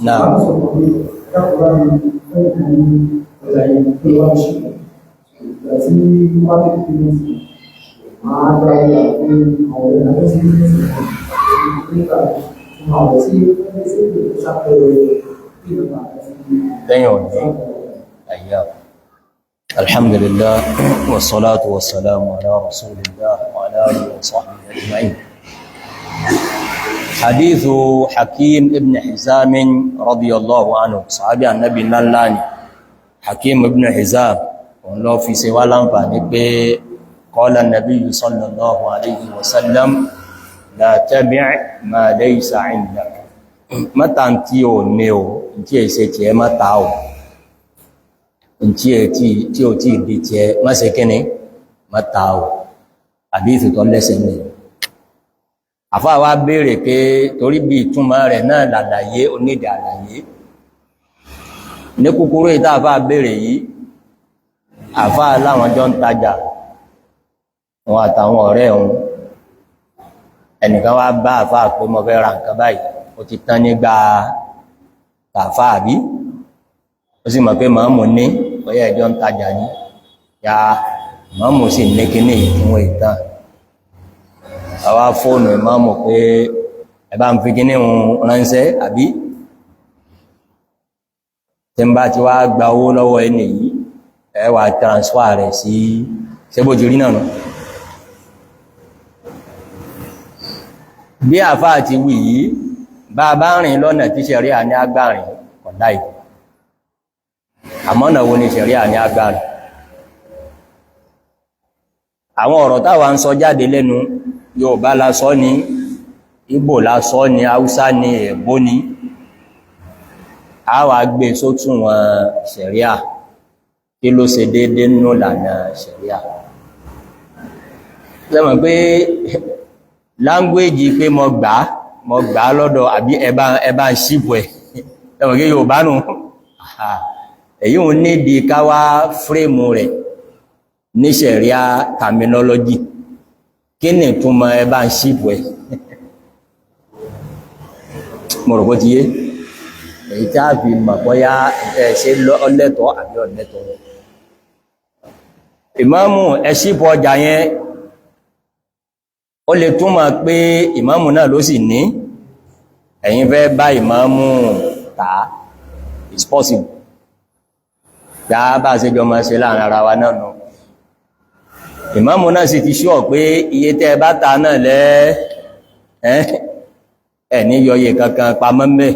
Nah. Lẹ́yìn òní àyà. Alhamdulillah, wassalatu wassalamu ala rasulillah wa ala alihi wa sahbihi ajma'in. Hadithu Hakim ibn Hizam radiyallahu anhu, sahabi annabi ńláńlá ni Hakim ibn Hizam, òun ló fi ṣe wá láǹfààní pé qala an-nabiyyu sallallahu alayhi wa sallam, la tabi' ma laysa 'indak. Mọ́ta tí ò ní o, tí è ṣe tí ẹ mọ́ta o, tí ò tí ìdí tí ẹ má ṣe kíní mọ́ta o. Àdíìsì tó lẹ́sẹ̀ ní àfáà wá béèrè pé torí bí ìtumọ̀ rẹ̀ náà làlàyé onídìí àlàyé ní kúkúrú ìta. Àfáà béèrè yìí, àfáà láwọn jọ ń tajà wọn àtàwọn ọ̀rẹ́ òun. Ẹnìkan wá bá àfáà pé mo fẹ́ ra nǹkan báyìí, ó ti tán nígbà tàfáà àbí ó sì mọ̀ pé màámù ní bóyá ẹjọ́ ń tajà ní ya màámù sì ní kíní ìtúnwò ìtàn. Àwa fóònù ìmáàmù pé ẹ bá ń fi kíní ń ránṣẹ́, àbí tí ń bá ti wá gba owó lọ́wọ́ ẹni yìí, ẹ wá transfer rẹ̀ sí. Ṣé bó ti rí náà nù? Bí àfáà ti wì yìí, bá a bá rìn lọ́nà tí ṣẹ̀ríà ní agbárin, ọ̀dá ìkù. Àmọ́nà wo ni ṣẹ̀ríà ní agbárin? Àwọn ọ̀rọ̀ táwa ń sọ jáde lẹ́nu, Yorùbá la sọ ní, Ìgbò la sọ ní, Haúsá ní, Èbó ní, a wà gbé sótún wọn ṣẹ̀ríà. Kí ló ṣe déédé nínú ìlànà ṣẹ̀ríà? Lẹ́mọ̀ pé láńgbéjì pé mo gbà mo gbà lọ́dọ̀ àbí ẹbá ń ṣípò ẹ̀, lẹ́mọ̀ kí Yorùbá nù. Èyí ò nídi ká wá fírèmù rẹ̀ ní ṣẹ̀ríà terminology. Kí ni ìtumọ̀ ẹbá ń ṣípò ẹ̀? Mo rò bó ti yé. Èyí tí a fi mọ̀ bóyá ẹ ṣe ọlẹ́tọ̀ àbí ọ̀lẹ́tọ̀. Ìmáàmù ẹ ṣípò ọjà yẹn, ó lè túmọ̀ pé ìmáàmù náà ló sì ní, ẹ̀yin fẹ́ bá ìmáàmù tà. It's possible. Yá bá ṣe jọ máa ṣe láàrin ara wa náà nù. Ìmáàmù náà sì ti ṣúọ̀ pé iye tẹ́ bá ta náà lẹ́ ẹ̀ ní yọye kankan pamọ́ mẹ́.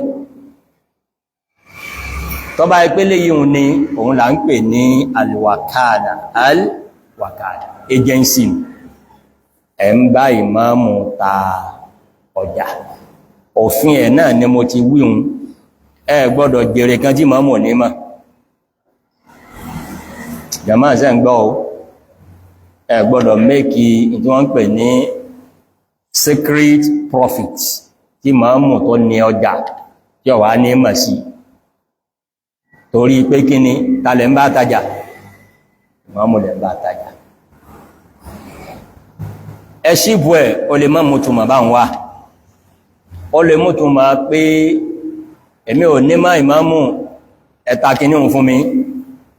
Tọ́ba ìpele yìí ni òun là ń pè ní alwakala, alwakala agency. Ẹ̀ ń bá ìmáàmù ta ọjà, òfin ẹ̀ náà ni mo ti wíhun. Ẹ gbọ́dọ̀ jèrè kan tí ìmáàmù ní mọ̀. Jàmáà, ṣé ń gbọ́ o? Ẹ gbọ́dọ̀ make tí wọ́n ń pè ní secret profit tí ìmáàmù tó ní ọjà tí ó wà ní mọ̀ sí. Torí pé kí ni? Talẹ̀ ń bá tajà? Ìmáàmù lẹ̀ ń bá tajà. Ẹ ṣíbù ẹ̀, o lè má mútùmọ̀ bá ń wá, o lè mútùmọ̀ pé èmi ò ní má, ìmáàmù ẹ̀ta kìíní òun fún mi,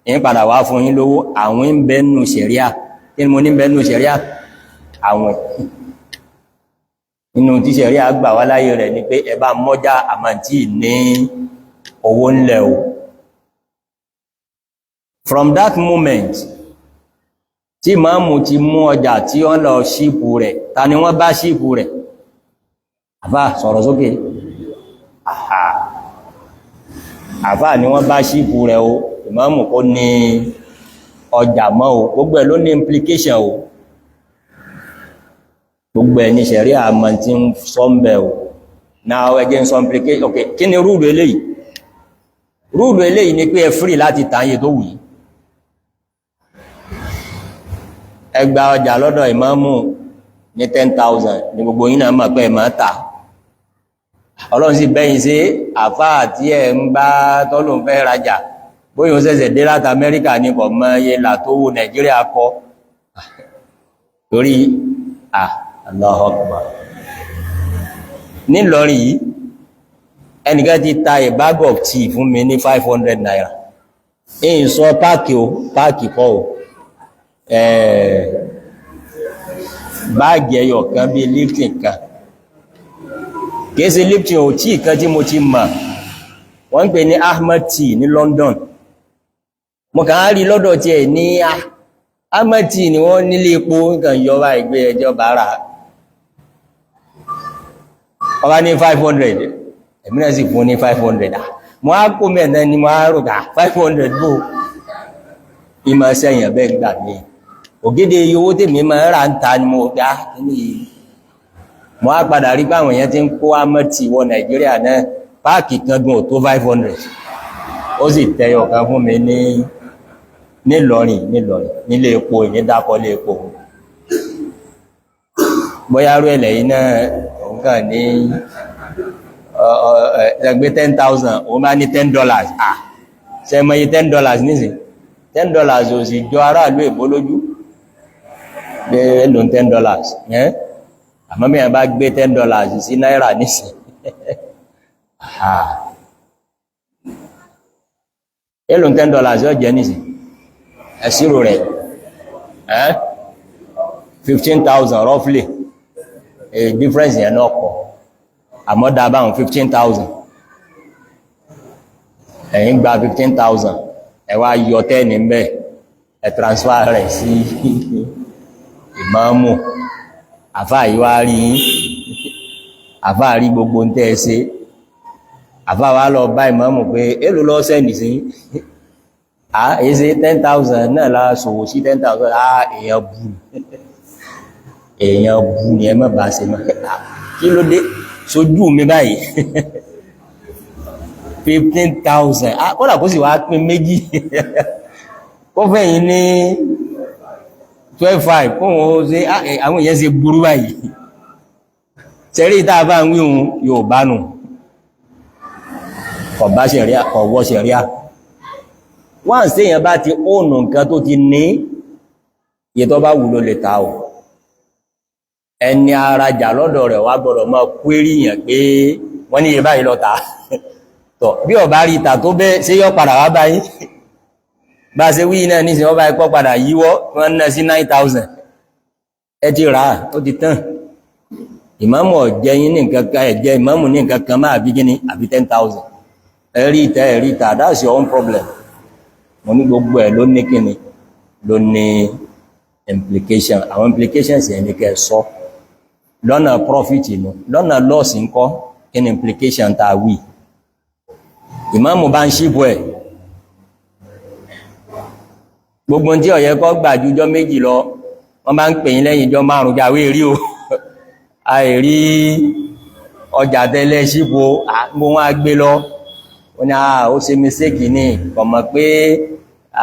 ìyín padà wá fún yín lówó. Àwọn ń bẹ nù ṣẹ̀ríà. Kí ni mo ní bẹ nù ṣẹ̀ríà? Àwìn inú tí ṣẹ̀ríà gbà wá láyé rẹ̀ ni pé ẹ bá mọ́já àmà tí ní Owó ńlẹ̀ o. From that moment tí ìmáàmù ti mú ọjà tí wọ́n lọ ship rẹ̀, ta ni wọ́n bá ship rẹ̀? Àfá, sọ̀rọ̀ sókè. Àhà, àfá ni wọ́n bá ship rẹ̀ o. Ìmáàmù kó ní ọjà mọ́ o. Gbogbo ẹ̀ ló ní implication o. Gbogbo ẹ̀ ní ṣẹ̀rí àmọ́ tí ń sọ ń bẹ̀ o. Now, ẹjẹ́ ń sọ implication. Ok, kí ni rule eléyìí? Rule eléyìí ni pé ẹ free láti tààyè tó wù yìí. Ẹ gba ọjà lọ́dọ̀ ìmáàmù ní 10,000 ní gbogbo yín náà mọ̀ pé ẹ máa tà. Ọlọ́run sì bẹ́yìn sí àfáà tí ẹ ń bá tọ́lùn fẹ́ rajà, bóyá ó ṣẹ̀ṣẹ̀ dé láti Amẹ́ríkà ní kò mọ iye là tó wù Nàìjíríà kọ́ torí à. Allahu Akbar. Nílọrin yìí, ẹnìkan ti ta a bag of tea fún mi ní ₦500. Èyí sọ pack o, pack kọ́ o, báàgì ẹyọ kan bíi Lipton kan. Kìí ṣe Lipton ò, tí kan tí mo ti mọ̀, wọ́n ń pè ní Ahmed Tea ní London. Mo kàn á rí lọ́dọ̀ tí ẹ̀ ní Ahmed Tea ni wọ́n nílé epo nǹkan yọba ìgbé ẹjọ́ bára ọba ní 500. Èmi náà sì fún ní 500. Mo á kó mẹ́ta ni mo á rò ká 500 bò ìmọ̀ sẹ́yìn ẹ̀bẹ́ gbà mí. Ògèdè iye owó tèmi máa ń rà ń ta ni mo gbá kíní yìí. Mo á padà rí báwọn èèyàn ti ń kó Ahmed Tea wọ Nàìjíríà náà, pack kan gan ò tó 500. Ó sì tẹyọ kan fún mi ní nílọrin nílọrin nílé epo ìnídàkọ lé epo. Bóyá rú ẹlẹ̀ yìí náà, òun kàn ní ẹgbẹ́ 10,000, òun bá ní $10. Ah, ṣe mọ iye $10 nísìn? $10 ò sì jọ aráàlú èbó lójú pé lò ń $10. Àmọ́ mìíràn bá gbé $10 sí náírà nísìn, ah, èlò $10 yóò jẹ́ nísìn? Ẹ̀sìrò rẹ̀ ẹ́, 15,000 roughly. A difference yẹn náà pọ̀, àmọ́ dá báwọn 15,000. Ẹ̀yin gba 15,000, ẹ wá yọ 10 ń bẹ̀, ẹ transfer rẹ̀ sí ìmáàmù. Àfáà yìí wá rí yín, àfáà rí gbogbo ń tẹ́ ẹ ṣe. Àfáà wá lọ bá ìmáàmù pé èlò lọ send sí à? Èyí ṣe 10,000 náà la ṣòwò sí, 10,000. À, èèyàn bú, èèyàn bú ni, ẹ má bá ṣe mọ́. Kí ló dé sójú mi báyìí? 15,000, kódà kó sì wá pín méjì, kó fẹ̀yìn ní 12,500, kó wọ́n ṣe. Àwọn èèyàn ṣe burú báyìí. Sẹ́rí ìta bá ń wíhun yóò bá nù kọ̀bá ṣẹ̀ríà, kọ̀wọ́ ṣẹ̀ríà. Wọ́n sí èèyàn bá ti ónù nǹkan tó ti ní, iye tó bá wù ló lè ta o. Ẹni arajà lọ́dọ̀ rẹ̀ wá gbọ́dọ̀ máa query yàn pé wọ́n ní iye báyìí lọ ta. Tọ̀ bí ọ̀bá rí ìta tó bẹ́ ṣe, yọ́ padà wá báyìí. Bá ṣe wí náà nísìn, wọ́n bá ipọ́ padà yíwọ́, wọ́n ná sí 9,000. Ẹ ti rà á, ó ti tán. Ìmáàmù ọ̀jẹ́ yín ní nǹkan kan, ẹ̀jẹ́ ìmáàmù ní nǹkan kan máa bí gíní àbí 10,000. Ẹ̀rí ìta, ẹ̀rí ìta, that's your own problem. Mo ní gbogbo ẹ̀ ló ní kíni, ló ní implication. Àwọn implications yẹn ní kẹ́ sọ lọ́nà profit inú, lọ́nà loss ńkọ́? Kí ni implication tá a wí? Ìmáàmù bá ń ship ẹ̀, gbogbo tí ó yẹ kó gbà ju ọjọ́ 2 lọ, wọ́n bá ń pè yín lẹ́yìn ọjọ́ 5, jáwé rí o, àìrí ọjà tẹ́lẹ̀ ship o, àgbò wọn á gbé lọ. Wọ́n ní ó ṣe mistake ní, kò mọ̀ pé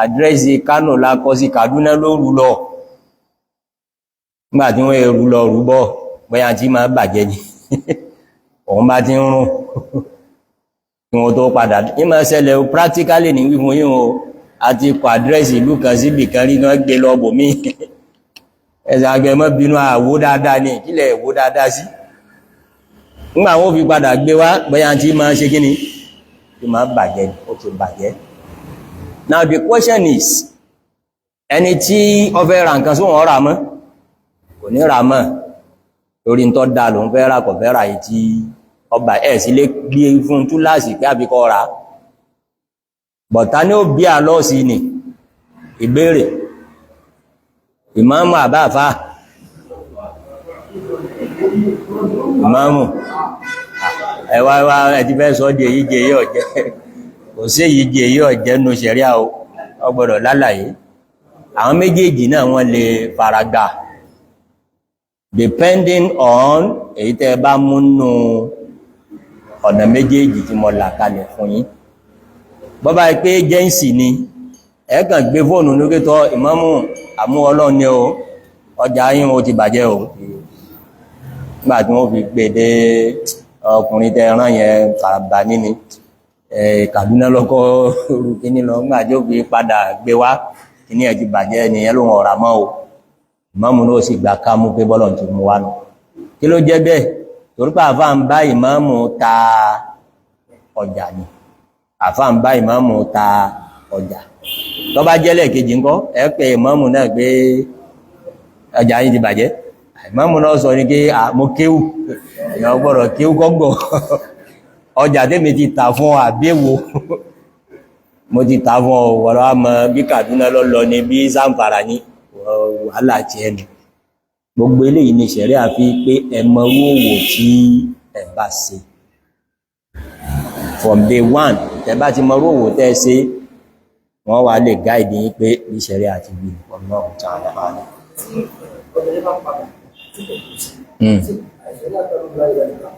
address Kánò la kọ sí, Kaduna ló rú lọ. Nígbà tí wọ́n rú lọ rú bọ́, bóyá tí máa bàjẹ́ ni, òun bá ti ń rún kí wọ́n tó padà ní máa ṣẹlẹ̀. Practically ní wí fún yín o. Àti kọ address ìlú kan síbì kan rí náà, gbé lọ bò mí. Ẹ̀sẹ̀ àgbẹ̀mọ́ bínú, àwó dáadáa ní kílẹ̀ ìwó dáadáa sí. Nígbà wọ́n fi padà gbé wá, bóyá tí máa ṣe kíni, tí máa bàjẹ́, ó ti bàjẹ́. Now the question is, ẹni tí ó fẹ́ ra nǹkan, sóhun ọ̀rà mọ́? Kò ní ra mọ́, torí ń tọ́ da lòun fẹ́ rà, kò fẹ́ rà yìí tí ọba ẹ̀ sí lé gbé fún túláàsì pé àbíkọ́ ra. Bọ̀tá ní ó bí àlọ́ọ̀sí ni ìbéèrè ìmáàmù àbáfà ìmáàmù ẹwà ẹwà ẹ̀tí fẹ́ sọ di èyí jẹ èyí ọ̀jẹ́ kò sí èyí jẹ èyí ọ̀jẹ́ nù ṣẹ̀ríà o, ó gbọ́dọ̀ lálàyé. Àwọn méjèèjì náà wọ́n lè faragbà depending on èyí tẹ́ bá múnú ọ̀nà méjèèjì tí mo là kalẹ̀ fún yín. Bọ́bá pé jẹ́ǹsì ni ẹ kàn gbé fóònù lókè tọ́ ìmáàmù àmú Ọlọ́run ni o, ọjà yín o ti bàjẹ́ o. Nígbà tí wọ́n fi gbé dé ọkùnrin tẹ rán yẹn kàràbà níní Kaduna lọ́kọ́ rú kíní lọ, nígbà tí ó fi padà gbé wá kíní ẹ̀ ti bàjẹ́ nìyẹn ló ń ọ̀rà mọ́ o. Ìmáàmù náà sì gbà ká mú pé bọ́lọ̀ ti mú wá nù. Kí ló jẹ́ bẹ́ẹ̀? Torí pé àfáà ń bá ìmáàmù ta ọjà ni, àfáà ń bá ìmáàmù ta ọjà. Tó bá jẹ́ lẹ́ẹ̀kejì ńkọ́, ẹ pé ìmáàmù náà pé ọjà yìí ti bàjẹ́. Ìmáàmù náà sọ ní pé mo kéwù, èèyàn gbọ́dọ̀ kéwù kọ́gbọ̀. Ọjà tèmi ti tà fún àbẹ́wò mo ti tà fún ọ, wọ́n wá mọ bí Kaduna lọ ní bí Zamfara ní wàhálà ti ẹnu. Gbogbo eléyìí ni ṣẹ̀ríà fi pé ẹ mọ owó tí ẹ bá ṣe from day one. Tẹ bá ti mọ owó tẹ́ ṣe, wọ́n wá lè guide yín pé bí ṣẹ̀ríà ti wí. Wallahu ta'ala a'lam. Obìnrin bá ń padà tí kò kù sí tí àìsàn látọ̀rọ̀ láyé rẹ̀ nípa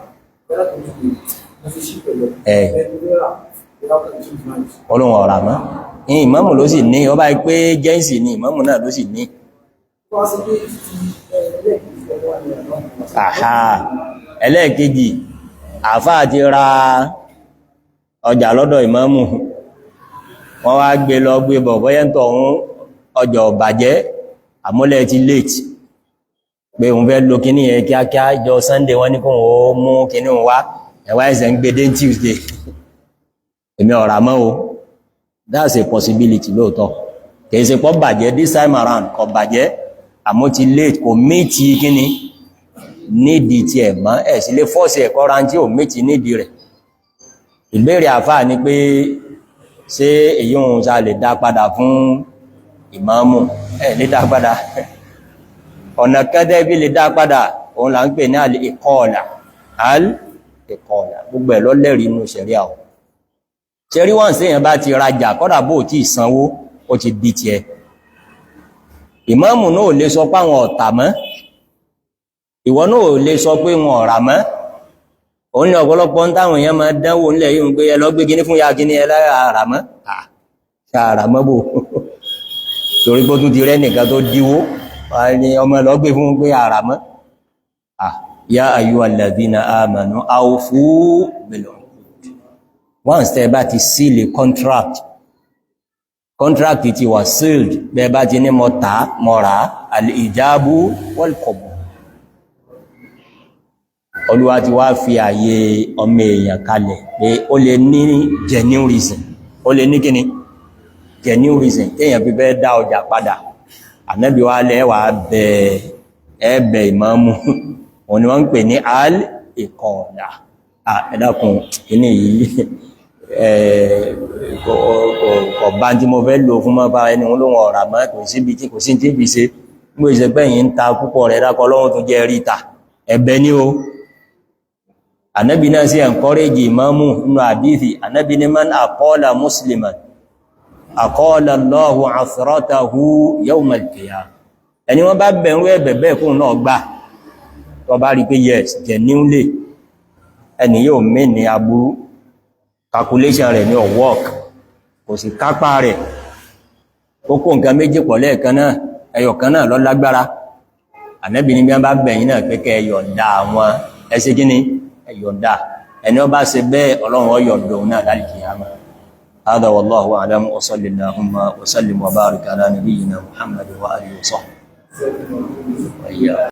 bẹ́ẹ̀ tó ti mo fi sí pẹ̀lú ẹni rírà without change mind. Ọlọ́run ọ̀rà mọ́ ní ìmáàmù ló sì ní ọba pé jẹ́ǹsì ni ìmáàmù náà ló sì ní. Wọ́n sì pé ti ẹlẹ́ẹ̀kejì ọwọ́ ni ẹ̀rọ. Àhà, ẹlẹ́ẹ̀kejì, àfáà ti ra ọjà lọ́dọ̀ ìmáàmù, wọ́n wá gbé lọ gbé bọ̀, bọ́yẹ́ ń tọ̀hún ọjà ọ̀bàjẹ́, àmúlẹ̀ ti late pé òun fẹ́ lo kíní yẹn kíákíá. Jọ Sunday wọ́n ní kóhun ó mú kíní òun wá, ẹ̀wá ẹ̀sẹ̀ ń gbé dé Tuesday, èmi ọ̀rà mọ́ o. That's a possibility lóòótọ́. Kìí ṣe pọ́ bàjẹ́ this time around, kò bàjẹ́, àmọ́ ti late, kò meet kíní nídìí tí ẹ̀ mọ́. Ẹ̀ sí lè force ẹ̀kọ́ rántí ò meet nídìí rẹ̀. Ìbéèrè àfáà ni pé ṣé èyí òun sa lè dá padà fún ìmáàmù? Ẹ̀ lè dá padà. Ọ̀nà kẹ́tẹ́ bí lè dá padà, òun là ń pè ní al-iqala. Al-iqala, gbogbo ẹ̀ lọ́lẹ́rìí inú ṣẹ̀ríà ọ̀ ṣẹ̀rí. Wọ́n sí èèyàn bá ti rajà, kọ́dà bó tí ìsanwó, ó ti di tiẹ̀. Ìmáàmù náà ò lè sọ pé àwọn ọ̀tà mọ́, ìwọ náà ò lè sọ pé wọn ọ̀rà mọ́. Òun ní ọ̀pọ̀lọpọ̀ ń táwọn èèyàn máa dánwò nílẹ̀ yìí ń pé ẹ lọ gbé kíní fún ya kíní ẹ lára mọ́ àrà mọ́ bò, torí pé ó tún ti rẹ́ nìkan tó díwó ní ọmọ lọ gbé fún pé àrà mọ́. Ya ayyuhal ladhina amanu awfu bil uqud. Once tẹ́ bá ti seal a contract, contract ti wà sealed. Bẹ́ẹ̀ bá ti ní mo tà, mo rà, al-ijabu wal qabul. Olúwa ti wá fi àyè ọmọ èèyàn kalẹ̀ pé ó lè ní genuine reason, ó lè ní kíni genuine reason téèyàn fi fẹ́ dá ọjà padà. Ànábì wa lẹ́wàá bẹ ẹbẹ̀ ìmáàmù, òun ni wọ́n ń pè ní al-iqala. Ẹ dákun, kíní yìí kò bá tí mo fẹ́ lò fún mọ́ bá ẹni wọn lóhun ọ̀rà mọ́, kò síbi tí kò sí tí fi ṣe gbé ìṣẹ́gbẹ́ yìí ń ta púpọ̀ rẹ̀ dákọ̀ lọ́wọ́ tó jẹ́ ríta ẹ̀bẹ̀ ní o. Ànábì náà sí encourage ìmáàmù nínú àdíthì. Ànábì ní man aqala musliman aqala Allahu athratahu yawm al-qiyamah. Ẹni wọ́n bá bẹ̀rù ẹ̀bẹ̀ bẹ́ẹ̀ kóun náà gbà, tó bá rí pé yes, genuinely ẹni yóò mẹ́ ní aburú, calculation rẹ̀ ní ò work, kò sì kápá rẹ̀, ó kó nǹkan méjì pọ̀ lẹ́ẹ̀kan náà, ẹyọ kan náà lọ lágbára. Ànábì ní bí wọ́n bá bẹ̀yìn náà pé kẹ́ ẹ yọ̀ǹda àwọn ẹsẹ̀ kíní, ẹ yọ̀ǹda ẹni ó bá ṣe bẹ́ẹ̀, Ọlọ́run ó yọ̀ǹda òun náà lálìkìyàmá. هذا والله أعلم، وصل اللهم وسلم وبارك على نبينا محمد وآله وصحبه وإياكم.